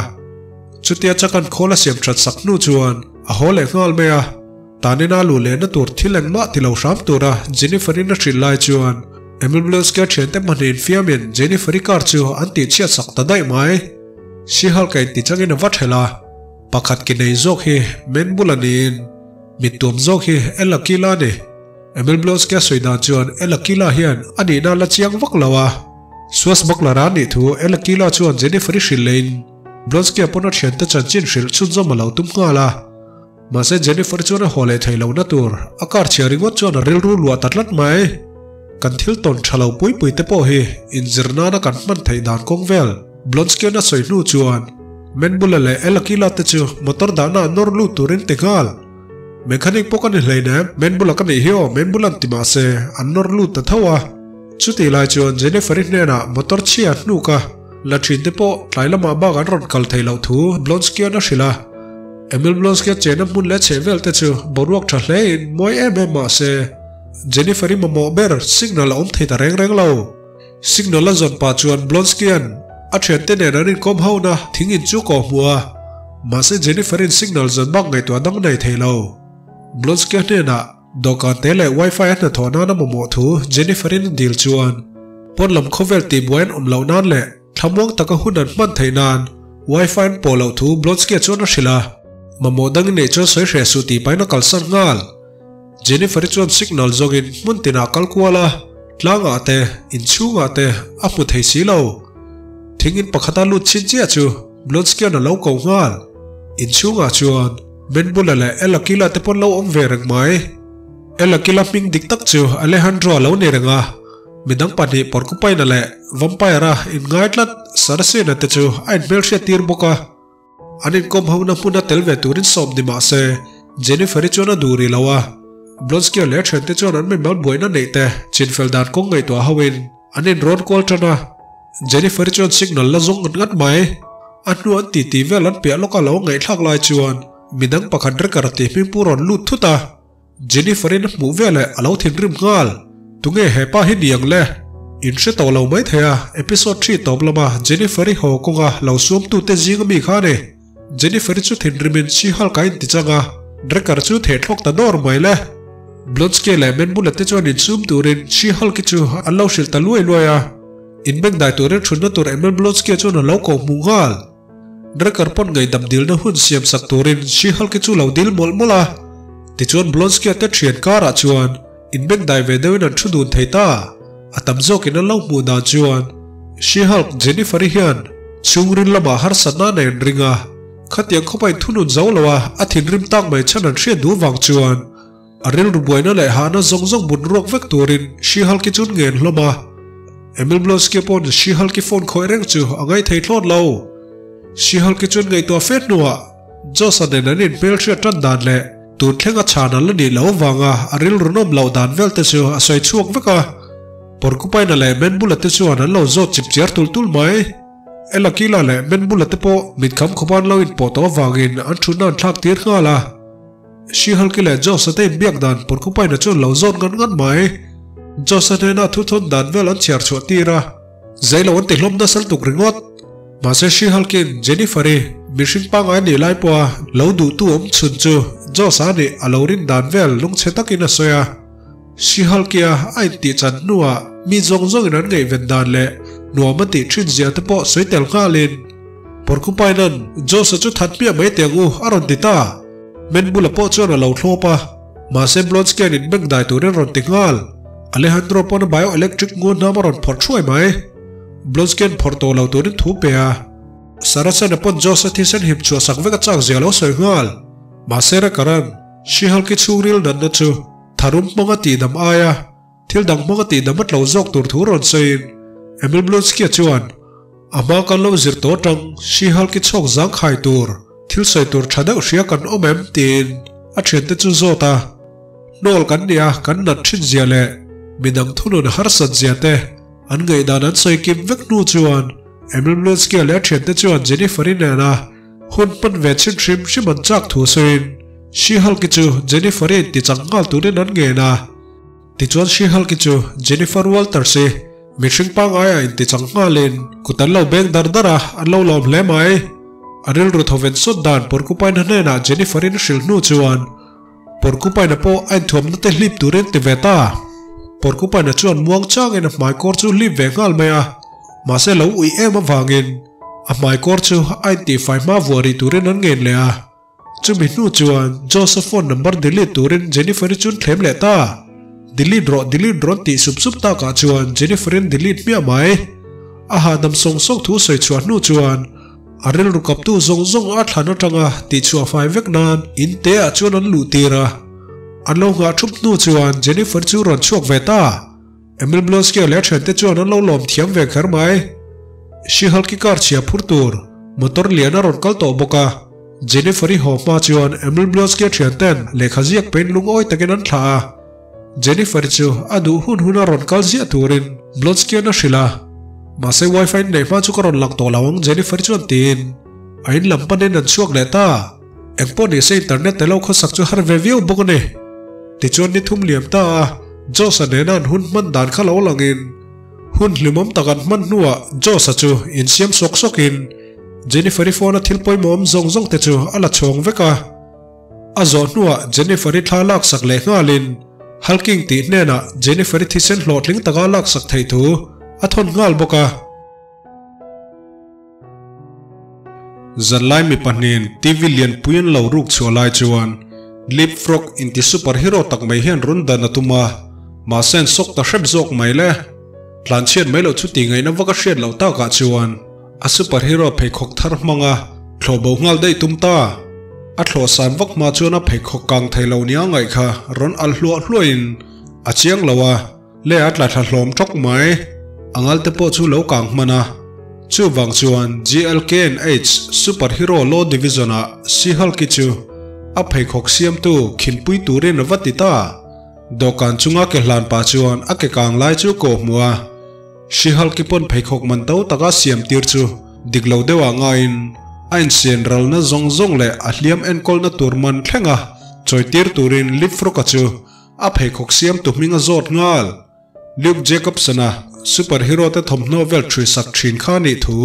Chutia Chuck-a'n khawl a siam that sak hnu chuan a haw leh nghal mai a. Tanina luh lehna tur thil engmah ti lo hram tura Jennifer-in a hrilh lai chuan Emil Blonsky-a thiante hmahniin fiamin Jennifer-i car chu an tihchhiat sak ta daih mai. She-Hulk-a intichangin a va thelh a. Pakhat ki nei zawk hi men bula niin mittuam zawk hi Ella Kila a ni. Emil Blonsky-a sawi dan chuan Ella Kila hian a nihna la chiang vak lo a. Swashbuckler-a nih thu Ella Kila chuan Jennifer-i hrilh lehin Blonsky-a pawn a thiante chanchin hrilh chhunzawm a lo tum nghal a. Mahse Jennifer chuan a haw leh thei lohna tur a kar chhia ringawt chuan a rilru luah ta tlat mai. Kan thil tawn tha lo pui pui te pawh hi inzir nana kan hman theih dan kawng vel Blonsky-a'n a sawi hnu chuan Menbula leh Elakila te chu motor dahna ah nawr lut turin ti nghal. Mechanic pawh ka ni hleinem, Menbula ka nih hi aw Menbula'n ti mahse an nawr lut ta tho a. Chutih lai chuan Jennifer-i hnenah motor chhia hnuk a la thin te pawh tlai lamah bak an rawn kal thei loh thu Blonsky-a'n a hrilh a. Emil Blonsky-a chenna hmun leh chheh vel te chu boruak tha hlein mawi em em mah se Jennifer-i mamawh ber signal a awm thei ta reng reng lo. Signal a zawn pah chuan Blonsky-a'n a thiante nen an inkawm hona thing in chu kawh hmuh a, mahse Jennifer-i'n signal zawn bak ngaihtuah dang nei thei lo. Blonsky-a hnenah dawhkan te leh wifi a hnathawh nana mamawh thu Jennifer-i'n a dil chuan pawn lam khawvel tihbuai an awm loh nan leh Thlamuang taka hun an hman theih nan Wi-Fi an pawh loh thu Blonsky-a chuan a hrilh a, mamawh dang i neih chuan sawi hreh suh tih pahin a kalsan nghal. Jennifer-i chuan signal zawngin hmun tinah a kal kual a, tlangah te, inchhungah te a hmu thei si lo. Thing in pakhata lut chhin chiah chu Blonsky-a'n a lo ko nghal. Inchhungah chuan Menbula leh Ella Kila te pawn lo awm ve reng mai. Ella Kila hming dik tak chu Alejandro a lo ni reng a. Midang pahnih Porcupine-a leh Vampire-a inngai tlat Saracen-a te chu a inhmelhriat tir bawk a. An inkawm hona hmuna tel ve turin sawm ni mah se, Jennifer-i chuan a duh rih lo a. Blonsky-a leh a thiante chuan an mimal buaina neih te chinfel dan kawng ngaihtuah hoin an inrawn kual tan a. Jennifer-i chuan signal la zawng ngat ngat mai. A hnu an titi vel an piah lawka lo ngaihthlak lai chuan midang pakhat Wrecker tih hming pu rawn lut thut a. Jennifer-in a hmuh veleh a lo thinrim nghal. Tunge hepa hi ni ang le? In hre tawh lo mai thei a, episode thi tawp lama Jennifer-i haw kawnga lo suamtute zing ami kha a ni. Jennifer-i chu thinrimin She-Hulk a intichang a, Wrecker chu theh thlawk ta dawr mai le. Blonsky leh Manbula te chuan insum turin She-Hulk-i chu an lo hrilh ta luai luai a. Inbengdai turin thutna tur Emil Blonsky-a chuan a lo ko hmuh nghal. Drecker pawn ngaihdam dilna hun siam sak turin She-Hulk-i chu lo dil mawlh mawlh a. Tichuan Blonsky-a te thian karah chuan inbengdai ve deuhin an thu dun thei ta. A tam zawkin an lo hmuh dan chuan She-Hulk Jennifer-i hian chhungril lamah harsatna a nei an ring a. Khatiang khawpa inthunun zo lo a, a thinrim tak mai chhan an hriat duh vang chuan A rilru buaina leh hahna zawng zawng bun ruak vek turin She-Hulk-i chu ngen hlawm a. Emil Blonsky pawn She-Hulk-i phone khawih reng chu a ngaithei thlawt lo. She-Hulk-i chuan ngaihtuah fe hnuah Josh-a nen an inhmelhriat tan dan leh tun thleng a chhan an la nih loh avanga a rilru nawm loh dan vel te chu a sawi chhuak vek a. Porcupine-a leh Manbula te chuan an lo zawt chip chiar tul tul mai. Elakila leh Manbula te pawh mitkham khawpa an lo inpawh tawh avangin an thutna an thlak tir nghal a. She-Hulk-i leh Josh-a te inbiak dan Porcupine-a chuan lo zawt ngat ngat mai. Josh-a hnena thuthawn dan vel an chhiar chhuah tir a, zei lo an ti hlawm nasal tuk ringawt. Mahse She-Hulk-in Jennifer-i mihring pangngai nih lai pawha lo duhtu awm chhun chu Josh-a nih a lo rin dan vel lungchhe takin a sawi a. She-Hulk-ia a intih chan hnuah mi zawng zawngin an ngaihven dan leh nuam a tih thin zia te pawh sawi tel nghalin Porcupine-a'n Josh-a chu that hmiah mai teh ang u a rawn ti ta. Men bula pawh chuan a lo thlawp a. Mahse Blonsky-a'n inbeng dai turin rawn ti nghal. Alejandro pawn a bioelectric ngun hnam a rawn phawrh thuai mai. Blonsky-a'n phawrh tawh lo turin thu pe a. Saracen-a pawn Josh-a thisen him chhuah sak vek a chak zia lo sawi nghal. Mahse Rekaran, She-Hulk-i chhungril natna chu tharum hmanga tihdam aia thil dang hmanga tihdam a tlo zawk tur thu rawn sawiin Emil Blonsky-a chuan a hma kan lo zir tawh atang She-Hulk-i chhawk zangkhai tur thil sawi tur tha deuh hria kan awm em tiin a thiante chu zawt a. Hnawl kan nia kan nat thin zia leh midang thunun harsat zia te an ngaihdan an sawi kim vek hnu chuan Emil Blonsky-a leh a thiante chuan Jennifer-i nena Hun hman ve chhin hrim hrim an chak thu sawiin She-Hulk-i chu Jennifer-i inti chak nghal turin an ngen a. Tichuan She-Hulk-i chu Jennifer Walters-i mihring pangngaia inti chak nghalin kut an lo beng dar dar a, an lo lawm hle mai. A rilru thawven sawt dan Porcupine hnenah Jennifer-in a hrilh hnu chuan Porcupine-a pawh a inthuamna te hlip turin ti ve ta. Porcupine-a chuan muang changin a hmaikawr chu hlip ve nghal mai a, mahse lo uih em avangin A hmaikawr chu a intihfai hma vuah rih turin an ngen leh a. Chumi hnu chuan Josh-a phone number delete turin Jennifer-i chu an thlem leh ta. Delete rawh, delete rawh an tih sup sup takah chuan Jennifer-in delete hmiah mai. A hahdam sawng sawng thu sawi chhuah hnu chuan a rilru kaptu zawng zawng a thlan atanga tihchhuah fai vek nan in te ah chuan an luh tir a. An lo nghah thup hnu chuan Jennifer chu rawn chhuak ve ta. Emil Blonsky-a leh a thiante chuan an lo lawm thiam ve kher mai. She-Hulk-i car chhia phur tur motor lian a rawn kal tawh bawk a. Jennifer-i haw hma chuan Emil Blonsky-a thianten lehkha ziak pein lungawi takin an thlah a. Jennifer-i chu a duh hun hun a rawn kal ziah turin Blonsky-a'n a hrilh a. Mahse Wi-Fi neih hma chu ka rawn lang tawh lo ang Jennifer-i chuan tiin a in lam panin an chhuak leh ta. Engpawh nise internet te lo khawsak chu har ve viau bawk a ni. Tichuan ni thum liam ta a, Josh-a nena an hun hman dan kha lo langin hun hlimawm tak an hman hnuah Josh-a chu insiam sawk sawkin Jennifer-i phone-a thil pawimawh awm zawng zawng te chu a la chhawng vek a. A zawh hnuah Jennifer-i thla laksak leh nghalin Hulking tih hnenah Jennifer-i thisen hlawhtling taka laksak theih thu a thawn nghal bawk a. Zanlai mi pahnihin TV lianpui an lo ruk chhuah lai chuan Leapfrog inti superhero tak mai hian rawn dan a tum a, mahse an sawk ta hrep zawk mai le. Tlanchhiat mai loh chu tih ngaihna vak a hriat loh takah chuan a superhero pheikhawk thar hmanga thlawh bo nghal daih tum ta. A thlawh san vak hma chuan a pheikhawk kang thei lo nia ngaih kha rawn alh hluah hluahin a chiang lo a. Le a tla thla hlawm tawk mai. A ngal te pawh chu lo kang hman a. Chuvang chuan GLKNH Super Hero Law Division ah She-Hulk-i chu a pheikhawk siamtu khinpui turin a va ti ta. Dawhkan chunga ke hlan pah chuan a ke kang lai chu kawh hmuh a. She-Hulk-i pawn pheikhawk man to taka siam tir chu dik lo deuh ah ngaiin a insian ralna zawng zawng leh a hliam enkawlna tur man thlenga chawi tir turin Leapfrog-a chu A pheikhawk siamtu hming a zawt nghal. Luke Jacobson-a superhero te thawmhnaw vel ṭhui sak ṭhin kha nih thu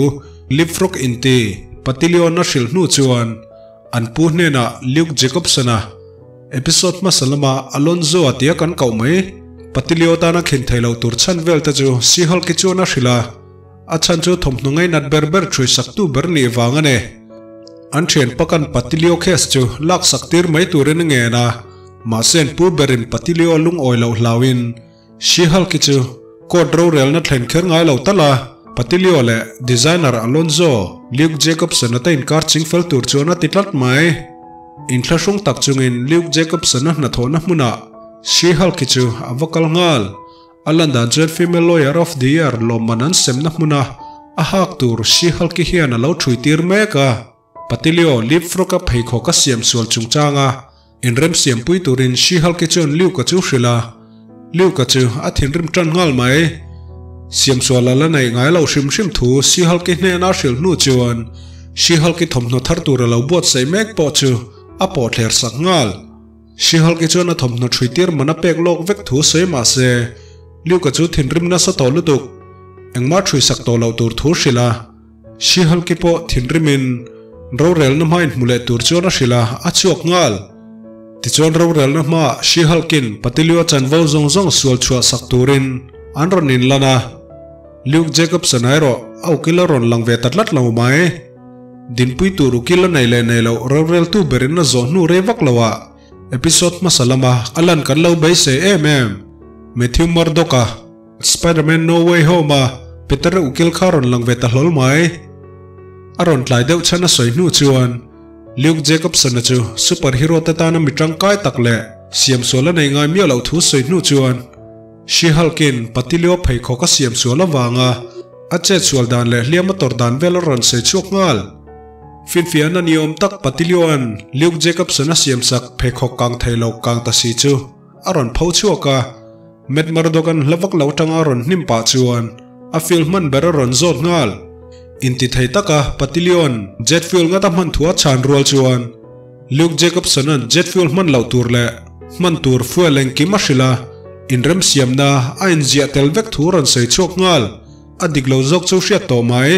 Leapfrog inti Patilion a hrilh hnu chuan an pu hnenah Luke Jacobson-a episode hmasa lama Alonzo-a tia kan koh mai Patilio tana khin thei loh tur chhan vel te chu She-Hulk-i chuan a hrilh a, a chhan chu thawmhnaw ngainat ber ber ṭhui saktu ber nih vang a ni. An ṭhian pakan Patilio case chu laksak tir mai turin a ngen a. Mahse an pu berin Patilio lungawi loh hlauin She-Hulk-i chu court rorelna thlen kher ngai lo tal a, Patilio leh designer Alonzo Luke Jacobson-a te inkar ching fel tur chuan a ti tlat mai. Inthlahrung tak chungin Luke Jacobson-a hnathawhna hmunah She-Hulk-i chu a va kal nghal. A lan dan chuan Female Lawyer of the Year lawmman an semna hmuna a hak tur She-Hulk-i hian a lo ṭhui tir mek a. Patilio Leapfrog-a pheikhawk a siam sual chungchanga inremsiampui turin She-Hulk-i chuan Luke-a chu hrilh a, Luke-a chu a thinrim tan nghal mai. Siam sual a la neih ngai loh hrim hrim thu She-Hulk-i hnena a hrilh hnu chuan She-Hulk-i thawmhnaw thar tur a lo buatsaih mek pawh chu a pawhthler sak nghal. She-Hulk-i chuan a thawmhnaw ṭhui tir man a pek lawk vek thu sawi mah se, Luke-a chu thinrim nasa tawh lutuk, engmah ṭhui sak tawh loh tur thu hrilh a. She-Hulk-i pawh thinrimin rorelna hmain hmu leh tur chuan a hrilh a, a chhuak nghal. Tichuan rorelna hmaah She-Hulk-in Patilio chanvo zawng zawng sual chhuah sak turin an rawn inlan a. Luke Jacobson-a erawh a ukil a rawn lang ve ta tlat lo mai. Dinpui tur ukil a nei leh nei loh roreltu berin a zawh hnu rei vak loah. Episode hmasa lama a lan kan lo beisei em em. Matthew Murdock-a Spider-Man No Way Home-a Peter ukil kha rawn lang ve ta hlawl mai. A rawn tlai deuh chhan a sawi hnu chuan Luke Jacobson-a chu superhero te tana mi tangkai tak leh siam sual a nei ngai miah loh thu sawi hnu chuan She-Hulk-in Patilio pheikhawk a siam sual avanga a chet sual dan leh hliam a tawrh dan vel a rawn sawi chhuak nghal. Finfiahna ni awm tak Patilioan Luke Jacobson a siamsak pheikhawk kang thei lo kang ta si chu a rawn pho chhuak a, Matt Murdock-a'n hla vak lo atanga a rawn hnim pah chuan a fuel hman ber a rawn zawt nghal. Intithei taka Patilioan jet fuel ngat a hman thu a chhan rual chuan Luke Jacobson-a'n jet fuel hman loh tur leh hman tur fuel engkim a hrilh a, inremsiamna a inziah tel vek thu a rawn sawi chhuak nghal. A dik lo zawk chu hriat tawh mai.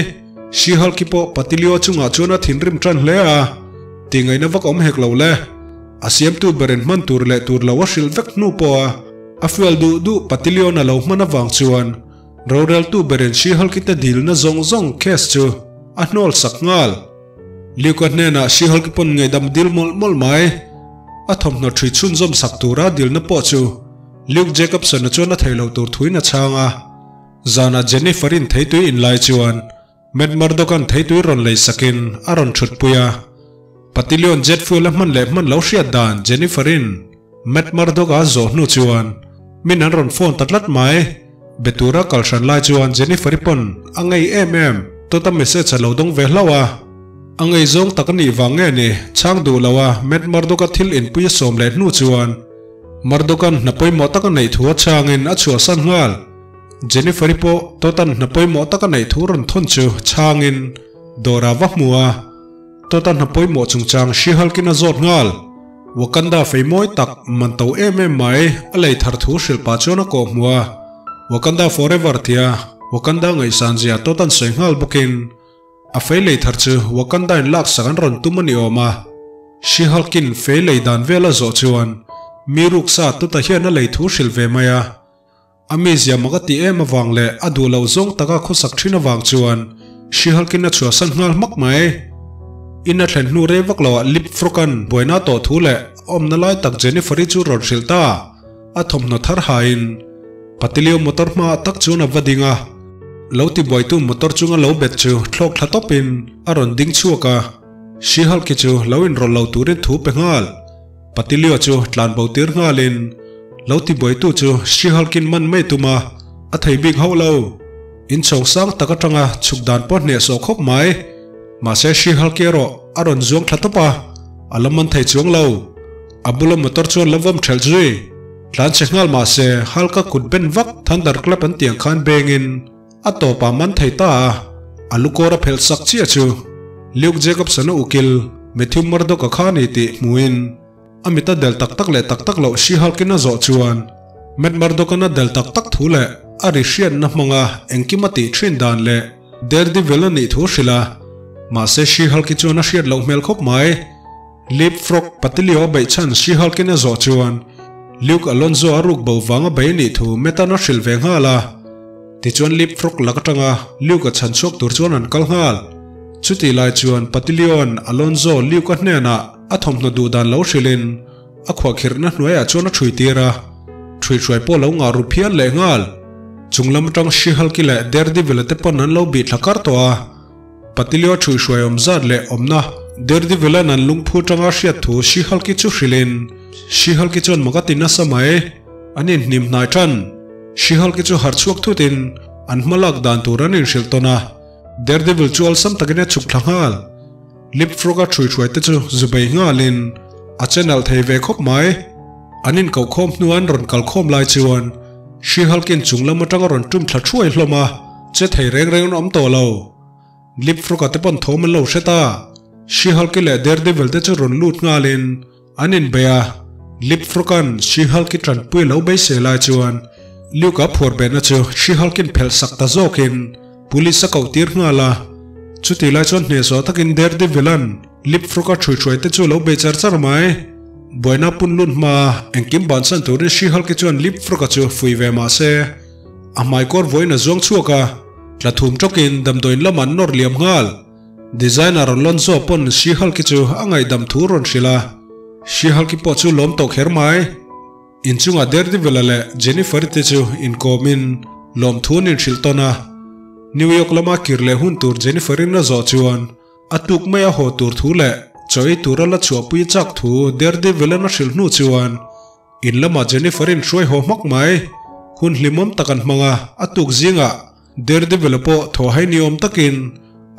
She-Hulk-i pawh Patilio chungah chuan a thinrim tan hle a, tingaihna vak awm hek lo le. A siamtu berin hman tur leh tur lo a hrilh vek hnu pawha a fuel duh duh Patilio-n a lo hman avang chuan roreltu berin She-Hulk-i te dilna zawng zawng case chu a hnawl sak nghal. Luke-a hnenah She-Hulk-i pawn ngaihdam dil mawlh mawlh mai. A thawmhnaw ṭhui chhunzawm sak tura dilna pawh chu Luke Jacobson-a chuan a thei lo tur thuin a chhang a. Zanah Jennifer-in theitui in lai chuan Matt Murdock-a'n theitui rawn lei sakin a rawn thutpui a. Patilion jet fuel a hman leh hman lo hriat dan Jennifer-in Matt Murdock-a zawh hnu chuan min an rawn phone ta tlat mai. Be tura kal hran lai chuan Jennifer-i pawn a ngei em em tawt a message a lo dawng ve hlauh a. A ngei zawng tak a nih vang nge ni chhang duh lo a Matt Murdock-a thil inpui a sawm leh hnu chuan Murdock-a'n hna pawimawh tak a neih thu a chhangin a chhuahsan nghal. Jennifer-i pawh Totan hna pawimawh tak a neih thu rawn thawn chu chhangin dawrah va hmu a, Totan hna pawimawh chungchang She-Hulk-in a zawt nghal. Wakanda fei mawi tak man to em em mai a lei thar thu hrilh pah chuan a kawh hmu a, Wakanda Forever tia Wakanda ngaihsan zia Totan sawi nghal bawkin a fei lei thar chu Wakanda-in laksak an rawn tum a ni awm a. She-Hulk-in fei lei dan vel a zawh chuan mi ruksa Tota hian a lei thu hrilh ve mai a. A mizia mak a tih em avang leh a duh loh zawng taka khawsak thin avang chuan She-Hulk-in a chhuahsan nghal hmak mai. In a thlen hnu rei vak loah Lip Frog-a'n buaina tawh thu leh a awmna lai tak Jennifer-i chu rawn hrilh ta. A thawmhnaw thar hain Patilio motor hmaah tak chuan a va ding a, lo tibuaitu motor chunga lo bet chu thlawk thla tawpin a rawn ding chhuak a, She-Hulk-i chu lo inrawlh lo turin thu pe nghal. Patilio chu tlan bo tir nghalin lo tibuaitu chu She-Hulk-in man mai tum a, a thei bik hauh lo. Inchhawng sang tak atanga chhuk dan pawh hnehsawh khawp mai. Mahse She-Hulk erawh a rawn zuang thla tawp a, a la man thei chuang lo. A bula motor chuan la vawm ṭhelh zui. Tlan chhe nghal mahse Hulk-a kut ben vak Thunderclap an tiang khan bengin a tawpah man thei ta a, a lukawr a phelh sak chiah chu Luke Jacobson-a ukil Matthew Murdock-a kha a ni tih hmuhin a mit a del tak tak leh tak tak loh She-Hulk-in a zawh chuan Matt Murdock-a'n a del tak tak thu leh a ri hriatna hmanga engkim a tih thin dan leh Daredevil a nih thu hrilh a, mahse She-Hulk-i chuan a hriat loh hmel khawp mai. Leapfrog Patilio a beih chhan She-Hulk-in a zawh chuan Luke Alonso a ruk bo vang a bei a nih thu Matt-a'n a hrilh ve nghal a. Tichuan Leapfrog lak atanga Luke a chhan chhuak tur chuan an kal nghal. Chutih lai chuan Patilio-a'n Alonso Luke-a hnenah a thawmhnaw duh dan lo hrilhin a khuahkhirhna hnuaiah chuan a ṭhui tir a, ṭhuihhruai pawh lo ngah ru phian leh nghal. Chung lam atang She-Hulk-i leh Daredevil-a te pawn an lo bih thla kar tawh a. Patilio ṭhuihhruai awm zat leh awmna Daredevil-a'n an lungphu ṭanga hriat thu She-Hulk-i chu hrilhin She-Hulk-i chuan mak a ti nasa mai. An inhnim hnai ṭan. She-Hulk-i chu harh chhuak thutin an hma lak dan tur an inhrilh tawn a, Daredevil chu awlsam takin a chhuk thla nghal. Leapfrog-a ṭhuihhruai te chu zu bei nghalin a che nalh thei ve khawp mai. An inkohkhawm hnua an rawn kalkhawm lai chuan She-Hulk-in chung lam aṭanga rawn ṭum thla ṭhuai hlawm a. Che thei reng reng an awm tawh lo. Leapfrog-a te pawn thawm an lo hre ta. She-Hulk-i leh Daredevil te chu rawn lut nghalin an inbei a. Leapfrog-a'n She-Hulk-i tanpui a lo beisei lai chuan Luke-a phuar behna chu She-Hulk-in phelh sak ta zawkin Police a koh tir nghal a. Chutih lai chuan hnehsawh takin Daredevil-a'n Leapfrog-a ṭhuihhruai te chu a lo bei char char mai. Buaina pun lut hmaa engkim bansan turin She-Hulk-i chuan Leapfrog-a chu fui ve mah se, A hmaikawr vawiin a zuang chhuak a, tla thum tawkin damdawiin lamah an nawr liam nghal. Designer Alonso pawn She-Hulk-i chu a ngaihdam thu rawn hrilh a. She-Hulk-i pawh chu lawm tawh kher mai. Inchungah Daredevil-a leh Jennifer-i te chu inkawmin lawmthu an inhrilh tawn a. New York lama kir leh hun tur Jennifer-in a zawh chuan a tuk mai a haw tur thu leh chaw ei tura la chhuahpui chak thu Daredevil-an a hrilh hnu chuan In lamah Jennifer-in hruai haw hmak mai. Hun hlimawm tak an hmang a, a tuk zingah Daredevil-a pawh thaw hai ni awm takin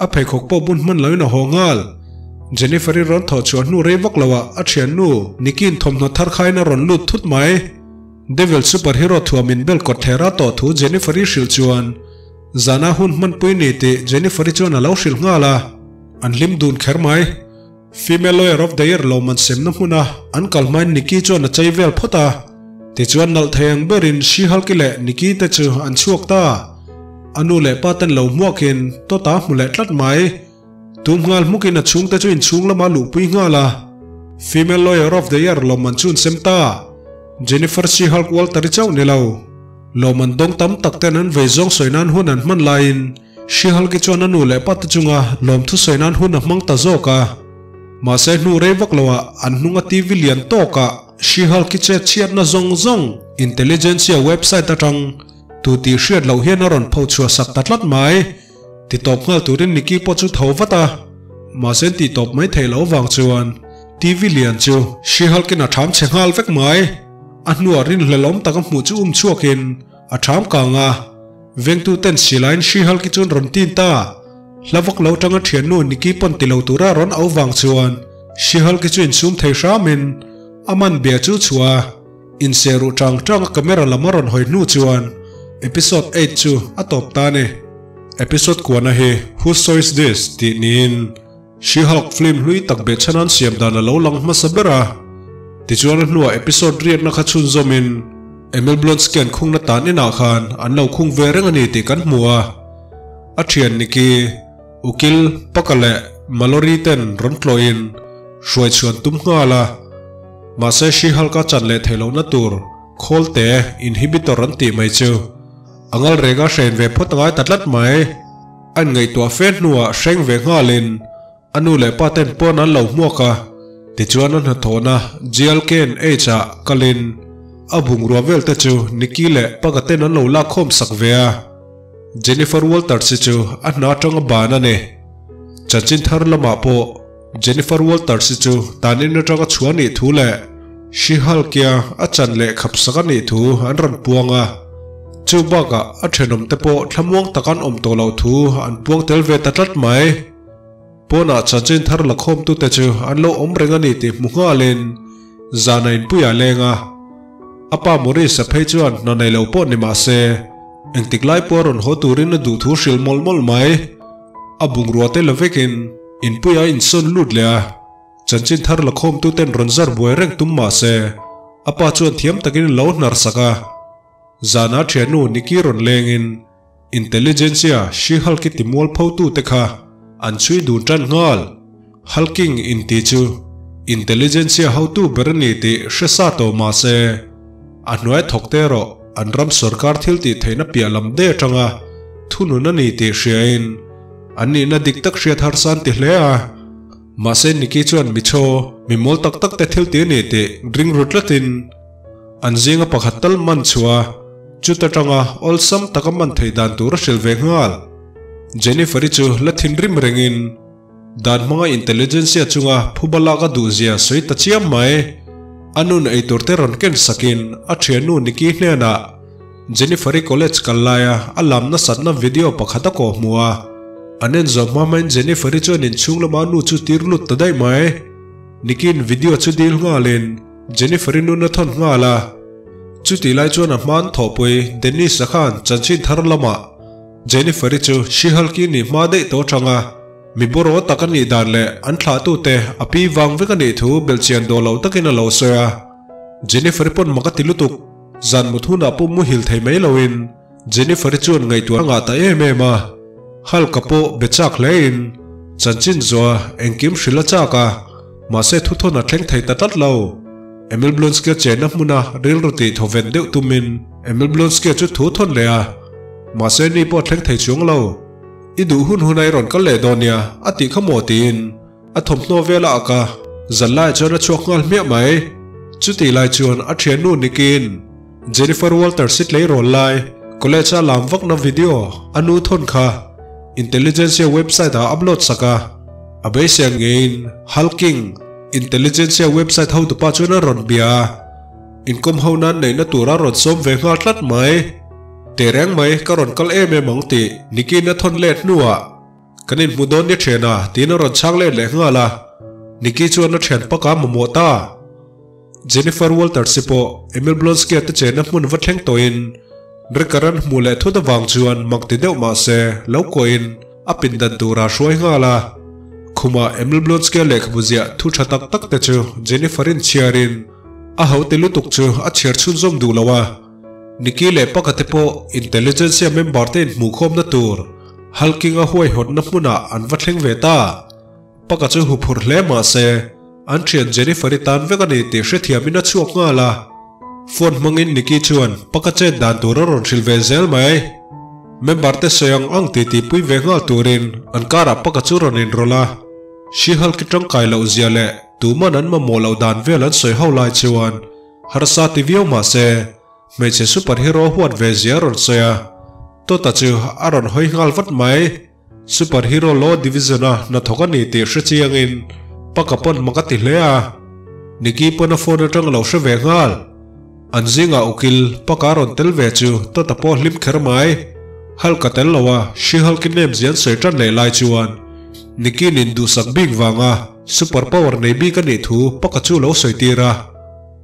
a pheikhawk pawh bun hman loin a haw nghal. Jennifer-i rawn thawh chhuah hnu rei vak loah a thiannu Nikki-in thawmhnaw thar khain a rawn lut thut mai. Devil superhero thuam inbel kawt thler a tawh thu Jennifer-i hrilh chuan zana hun hmanpui ni tih Jennifer-i chuan a lo hrilh nghal a, an hlim dun kher mai. Female Lawyer of the Year lawmman semna hmuna an kal hmain Nikki chuan a chei vel phawt a, tichuan nalh thei ang berin She-Hulk-i leh Nikki te chu an chhuak ta. A nu leh pa ten lo hmuakin Tota hmu leh tlat mai. Tum nghal hmukin a chhungte chu inchhung lama luhpui nghal a. Female Lawyer of the Year lawmman chu an sem ta. Jennifer She-Hulk Walter-i chauh ni lo. Lawmman dawng tam tak ten an vei zawng sawi nan hun an hman laiin She-Hulk-i chuan a nu leh pa te chunga lawmthu sawi nan hun a hmang ta zawk a. Mahse hnu rei vak loah an hnunga TV lian tawkah She-Hulk-i chet chhiatna zawng zawng Intelligentsia website atang tu tih hriat loh hian a rawn pho chhuah sak ta tlat mai. Ti tawp nghal turin Nikki pawh chu tho vat a. Mahse an tih tawp mai theih loh avang chuan TV lian chu She-Hulk-in a ṭham chhe nghal vek mai. A hnuah rinhlelawm taka hmuh chu um chhuakin a ṭham kang a. Vengtu ten silaiin She-Hulk-i chuan rawn tin ta. Hla vak lo tanga thiannu Nikki pawn ti lo tura rawn au vang chuan She-Hulk-i chu insum thei hramin a man bia chu chhuah a, inseh ruh tang tang a camera lam a rawn hawi hnu chuan episode eight chu a tawp ta a ni. Episode kuana hi Who Saw Is This? tih niin She-Hulk film hlui tak behchhan an siam dan a lo lang hmasa ber a. Tichuan a hnuah episode riatna kha chhunzawmin Emil Blonsky an khungna tan inah khan an lo khung ve reng a ni tih kan hmu a. A thian Nikki, Ukil, Paka leh Mallory ten rawn tlawhin hruai chhuan tum nghal a. Mahse She-Hulk a chan leh theih lohna tur khawlte inhibitor an tih mai chu a ngal reng a hren ve phawt angai ta tlat mai. A inngaihtuah fe hnuah hreng ve nghalin a nu leh pa ten pawn an lo hmuak a, tichuan a hnathawhna GLKNH ah kalin a bungrua vel te chu Nikki leh Paga ten an lo lak khawm sak ve a. Jennifer Walters hi chu a hna atanga ban a ni. Chanchin thar lamah pawh Jennifer Walters hi chu tan in atanga chhuah nih thu leh She-Hulk-ia a chan leh khapsak a nih thu an rawn puang a. Chu bakah a thenawmte pawh thlamuang tak an awm tawh loh thu an puang tel ve ta tlat mai. Pawnah chanchin thar la khawmtute chu an lo awm reng a ni tih hmu nghalin zana inpui a leng a. A pa Maurice-a phei chuan hna nei lo pawh ni mah se, engtik lai pawh a rawn haw turin a duh thu hrilh mawlh mawlh mai. A bungrua te la vekin inpui a insawn lut leh a. Chanchin thar la khawmtuten rawn zar buai reng tum mah se, a pa chuan thiam takin lo hnar sak a. Zana thiannu Nikki rawn lengin Intelligentsia She-Hulk-i timual photute kha an chhui dun tan nghal. Hulking inti chu Intelligentsia hotu ber a ni tih hre sa tawh mah se, a hnuai thawk te erawh an ram sorkar thil tih theihna piah lam de atanga thunun a ni tih hriain an nihna dik tak hriat harsa an ti hle a. Mahse Nikki chuan michhaw, mi mawl tak tak te thil ti a ni tih ring ru tlatin, An zinga pakhat tal man chhuah a, chuta tanga awlsam taka man theih dan tur a hrilh ve nghal. Jennifer-i chu la thinrim rengin dan hmanga intelligentsia chunga phuba lak a duhzia sawi ta chiam mai. A nun eitur te rawn ken sakin a thiannu Nikki hnenah Jennifer-i college kal laia a lam nasatna video pakhat a kawh hmu a. An en zawh hma hmain Jennifer-i chuan inchhung lama nu chu tir lut ta daih mai. Nikki-in video chu dil nghalin Jennifer-i nun a thawn nghal a, chutih lai chuan a hman thawhpui Dennis-a khan chanchin thar lamah Jennifer-i chu She-Hulk-i nih hma daih tawh atang a, mi bawraw tak a nih dan leh an thlahtute a pi vang vek a nih thu belhchian dawh loh takin a lo sawi a. Jennifer-i pawn mak a ti lutuk, zan mut hunah pawh muhil thei mai loin Jennifer-i chuan ngaihtuah a ngah ta em em a, Hulk-a pawh be chak hlein chanchin zuah engkim hrilh a chak a, mahse thuthawn a thleng thei ta tlat lo. Emil Blonsky-a chenna hmuna rilru tih thawven deuh tumin Emil Blonsky-a chu thu thawn leh a, mahse ni pawh a thleng thei chuang lo. I duh hun hun a i rawn kal leh dawn nia, a tih kha maw tiin a thawmhnaw vel a ak a. Zan lai chuan a chhuak nghal hmiah mai. Chutih lai chuan a thiannu Niki'n Jennifer Walters i tleirawl lai college a lam vakna video a nu thawn kha Intelligentsia website ah upload sak a. A beisei ang ngeiin Hulking Intelligentsia website hotupa chuan a rawn bia a. Inkawm ho nan neihna tura rawn sawm ve nghal tlat mai. Tehreng mai ka rawn kal em em ang tih Niki'n a thawn let hnuah Kan inhmu dawn ni thian a, tiin a rawn chhang let leh nghal a. Nikki chuan a thian pak a mamawh ta. Jennifer Walters-i pawh Emil Blonsky-a te chenna hmun va thleng tawhin Ricker-a'n hmuh leh thut avang chuan mak ti deuh mah se lo kuahin a pindan tura hruai nghal a. Khumah Emil Blonsky-a lehkhabu ziah thu tha tak tak te chu Jennifer-i'n chhiarin a ho ti lutuk chu a chhiar chhunzawm duh lo a. Nikki leh pakhat te pawh Intelligentsia member te inhmuhkhawmna tur Hulking-a huaihawtna hmunah an va thleng ve ta. Paka chu huphurh hle mah se, an thian Jennifer-i tan vek a ni tih hrethiamin a chhuak nghal a. Phone hmangin Nikki chuan Paka chet dan tur a rawn hrilh ve zel mai. Member te sawi ang ang titi pui ve nghal turin an karah Paka chu rawn inrawlh a. She-Hulk-i tangkai loh zia leh tuman an mamawh loh dan vel an sawi ho lai chuan harsa ti viau mah se, Hmeichhe superhero huat ve zia a rawn sawi a, Tota chu a rawn hawi nghal vat mai. Superhero Law Division-a hnathawk a ni tih hre chiangin Paka pawn mak a ti hle a, Nikki pawn a phone atang a lo hre ve nghal. An zingah ukil Paka a rawn tel ve chu Tota pawh hlim kher mai. Hulk a tel lo a, She-Hulk-i name zian sawi tan leh lai chuan Nikki nin duhsak bik vanga super power nei bik a nih thu Paka chu lo sawi tir a.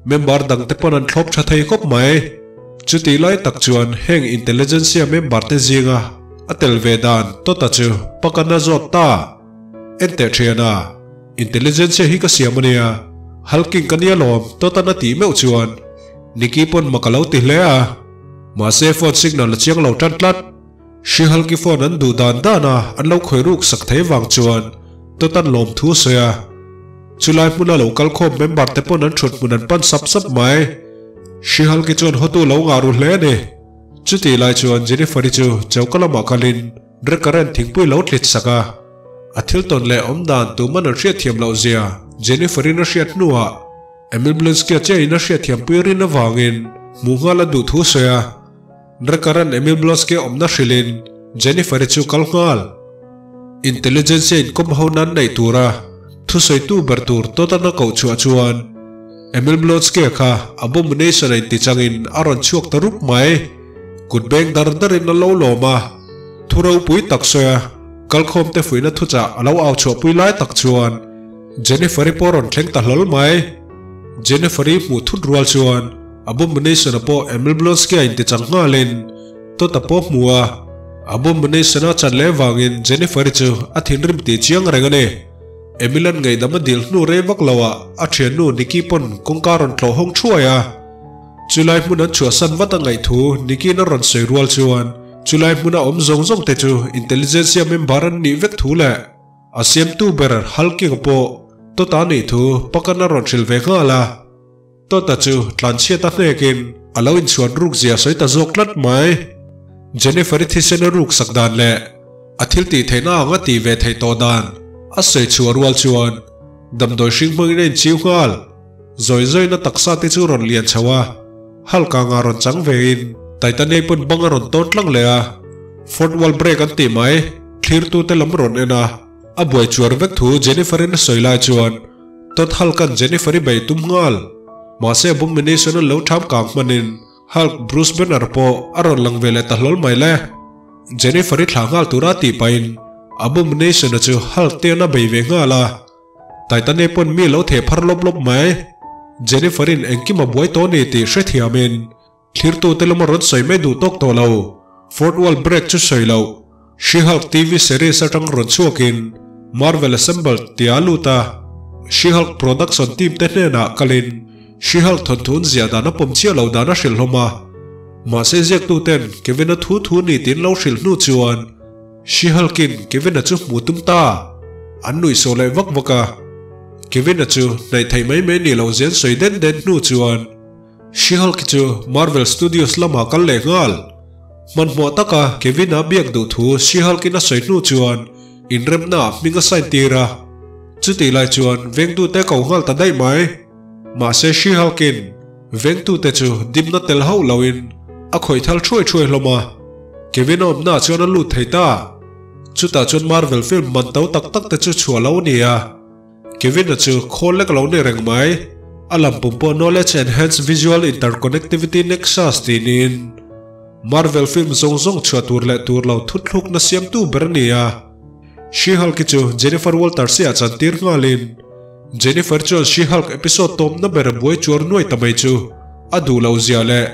Member dang te pawn an thlawp tha thei khawp mai. Chutih lai tak chuan heng intelligentsia member te zinga a tel ve dan Tota chu pakan a zawt ta. Enteh thian a, intelligentsia hi ka siam ania, Hulking ka nia lawm Totan a tih meuh chuan Nikki pawn mak a lo ti hle a. Mahse phone signal a chiang lo tan tlat. She-Hulk-i phone an duh dan dan a an lo khawih ruk sak thei vang chuan Totan lawm thu a sawi a. Chulai hmuna lo kal khawm member te pawn an thut hmun an pan sap sap mai. She-Hulk-i chuan hotu lo ngah ru hle a ni. Chutih lai chuan Jennifer-i chu choka lamah kalin Recurrent thingpui lo tlit sak a. A thil tawn leh awm dan tuman an hriatthiam loh zia Jennifer-in a hriat hnuah Emil Blonsky-a chiahin a hriatthiampui rin avangin hmuh nghal a duh thu a sawi a. Recurrent Emil Blonsky awmna hrilhin Jennifer-i chu kal nghal. Intelligentsia inkawm ho nan neih tura thusawitu ber tur Totana koh chhuah chuan Emil Blonsky-a kha abomination a intichangin a rawn chhuak ta rup mai. Kut beng dar darin a lo lawm a, thu ropui tak sawi a, kalkhawmte fuihna thuchah a lo au chhuahpui lai tak chuan Jennifer-i pawh a rawn thleng ta hlawl mai. Jennifer-i hmuh thut rual chuan Abomination-a pawh Emil Blonsky-a intichang nghalin Todd-a pawh hmu a, Abomination-a chan leh vangin Jennifer-i chu a thinrim tih chiang reng a ni. Emil-a'n ngaihdam a dil hnu rei vak loah a thiannu Nikki pawn kawngka rawn tlawh hawng thuai a. Chulai hmun an chhuahsan vat a ngaih thu Nikki-in a rawn sawi rual chuan chulai hmuna awm zawng zawng te chu Intelligentsia member an nih vek thu leh a siamtu ber Hulking-a pawh Todd-a nih thu Pakan a rawn hrilh ve nghal a. Tota chu tlanchhiat a hnekin a lo inchhuan ruk zia sawi ta zawk tlat mai. Jennifer-i thisen a ruk sak dan leh a thil tih theihna ang a tih ve theih tawh dan a sawi chhuah rual chuan damdawi hring hmangin a inchiu nghal. Zawi zawiin a taksa te chu rawn lian chho a, Hulk-a nga rawn chang vein Titanic pawn bang a rawn tawn tlang leh a, Fourth wall break an tih mai, thlirtute lam rawn en a, a buai chuar vek thu Jennifer-in a sawi lai chuan Todd Hulk-a'n Jennifer-i bei tum nghal. Mahse Abomination an lo tham kang hmanin Hulk Bruce Banner pawh a rawn lang ve leh ta hlawl mai le. Jennifer-i thlah nghal tura tih pahin Abomination-a chu Hulk te an a bei ve nghal a. Titane pawn mi lo theh phar lawp lawp mai. Jennifer-i'n engkim a buai tawh a ni tih hrethiamin Thlirtute lama rawn sawi mai duh tawk tawh lo. Fourth Wall Break chu sawi loh. She-Hulk TV series atang rawn chhuakin Marvel Assembled tia a lut a. She-Hulk production team te hnenah kalin She-Hulk thawnthu an ziah dan a pawm chiah loh dan a hrilh hlawm a. Mahse ziaktuten Kevin-a thu thu ni tiin lo hrilh hnu chuan She-Hulk-in Kevin-a chu hmuh tum ta. An nuihsawh leh vak vak a. Kevin-a chu hnaih theih mai mai nih loh zian sawi den den hnu chuan She-Hulk chu Marvel Studios lamah kal leh nghal. Hmanhmawh taka Kevin-a biak duh thu She-Hulk-in a sawi hnu chuan inremnaah hming a sign tir a. Chutih lai chuan vengtute ko nghal ta daih mai. Mahse She-Hulk-in vengtute chu dimna tel hauh loin a khawih thal thuai thuai hlawm a. Kevin a awmnaah chuan a lut thei ta. Chutah chuan Marvel film man to tak tak te chu chhuah lo a ni a. Kevin-a chu khawl lek lo ni reng mai. A lam pum pawh Knowledge Enhanced Visual Interconnectivity Nexus tih niin Marvel film zawng zawng chhuah tur leh tur lo thuthlukna siamtu ber a ni a. She-Hulk-i chu Jennifer Walters-i ah chantir nghalin Jennifer chuan She-Hulk episode tawpna ber a buai chuar nuai ta mai chu a duh loh zia leh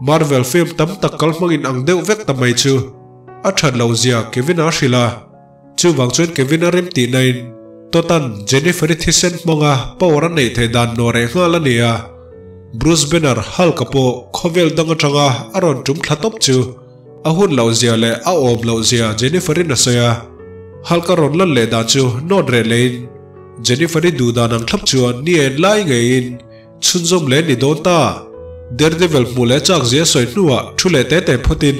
Marvel film tam tak kal hmangin ang deuh vek ta mai chu a that loh zia Kevin-a a hrilh a. Chuvang chuan Kevin-a rem tihnain Todd-a'n Jennifer-i thisen hmanga power a neih theih dan nawh reh nghal a ni a. Bruce Banner, Hulk-a pawh khawvel dang atanga a rawn tum thla tawp chu A hun loh zia leh a awm loh zia Jennifer-in a sawi a, Hulk-a rawn lan leh dan chu nawt reh lehin Jennifer-i duh dan ang thlap chuan ni en lai ngeiin chhunzawm leh ni dawn ta. Daredevil hmuh leh chak zia sawi hnuah thu leh te te phawtin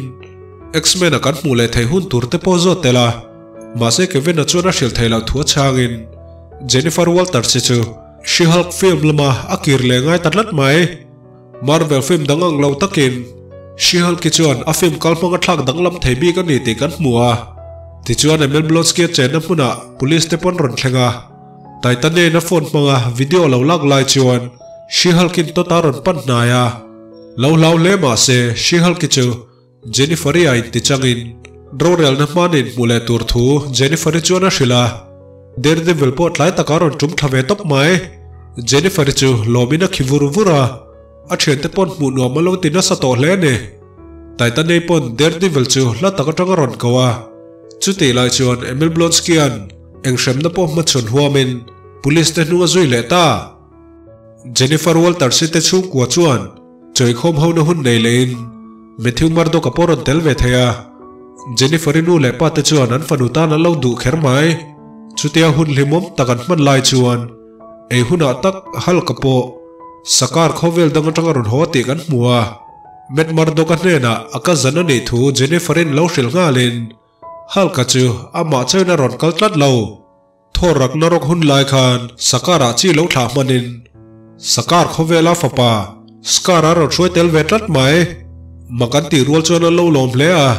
X-Men-a kan hmuh leh theih hun tur te pawh zawt tel a, mahse Kevin-a chuan a hrilh theih loh thu a chhangin Jennifer Walters-i chu She-Hulk film lama a kir leh ngai ta tlat mai. Marvel film dang ang lo takin She-Hulk hi chuan a film kal hmang a thlak danglam thei bik a ni tih kan hmu a. Tichuan Emil Blonsky a chenna hmunah police te pawn rawn thleng a. Titane-in a phone hmanga video lo lak lai chuan She-Hulk-in Todd a rawn pan hnai a. Lo hlau hle mah se She-Hulk-i chu Jennifer-i a inti changin rorelna hmanin hmuh leh tur thu Jennifer-i chuan a hrilh a, Daredevil pawh tlai takah a rawn tum thla ve tawp mai. Jennifer-i chu lawmin a khi vur vur a, a thiante pawn hmuh nuam a lo ti nasa tawh hle a ni. Taitanei pawn Daredevil chu hla tak atang a rawn ko a, chutih lai chuan Emil Blonsky-a'n eng hremna pawh hmachhawn huamin Police te hnung a zui leh ta. Jennifer Walters-i te chhungkua chuan Chawikhawm hona hun nei lehin Matthew Murdock a pawh rawn tel ve thei a, Jennifer-i nu leh pa te chuan an fanu tan an lo duh kher mai. Chutia hun hlimawm tak an hman lai chuan ei hunah tak Hulk-a pawh Sakar khawvel dang atanga rawn haw tih kan hmu a, Matt Murdock-a hnenah a ka zan a nih thu Jennifer-in lo hrilh nghalin Hulk-a chu amah chauhin a rawn kal tlat lo. Thaw Ragnarok hun lai khan Sakar-ah chi lo thlah hmanin Sakar khawvela fapa Scar-a rawn hruai tel ve tlat mai. Mak an tih rual chuan an lo lawm hle a.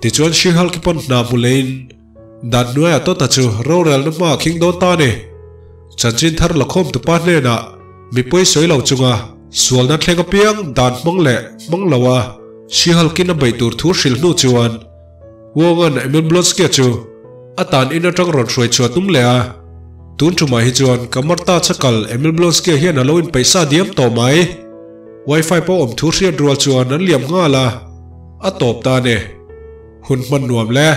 Tichuan She-Hulk pawn hna hmu leiin dan hnuaiah Tota chu rorelna hmaah khing dawn ta a ni. Chanchin thar lakhawm tupa hnenah mipui sawi lo chunga sualna thleng apiang dan hmang leh hmang loa She-Hulk-in a beih tur thu hrilh hnu chuan Wong-a'n Emil Blonsky-a chu a tan in atang rawn hruai chhuah tum leh a. Tun tumah hi chuan ka Martha chakal Emil Blonsky-a hian a lo inpeih sa diam tawh mai. Wi-Fi pawh awm thu hriat rual chuan an liam nghal a, a tawp ta a ni. Hun hman nuam le.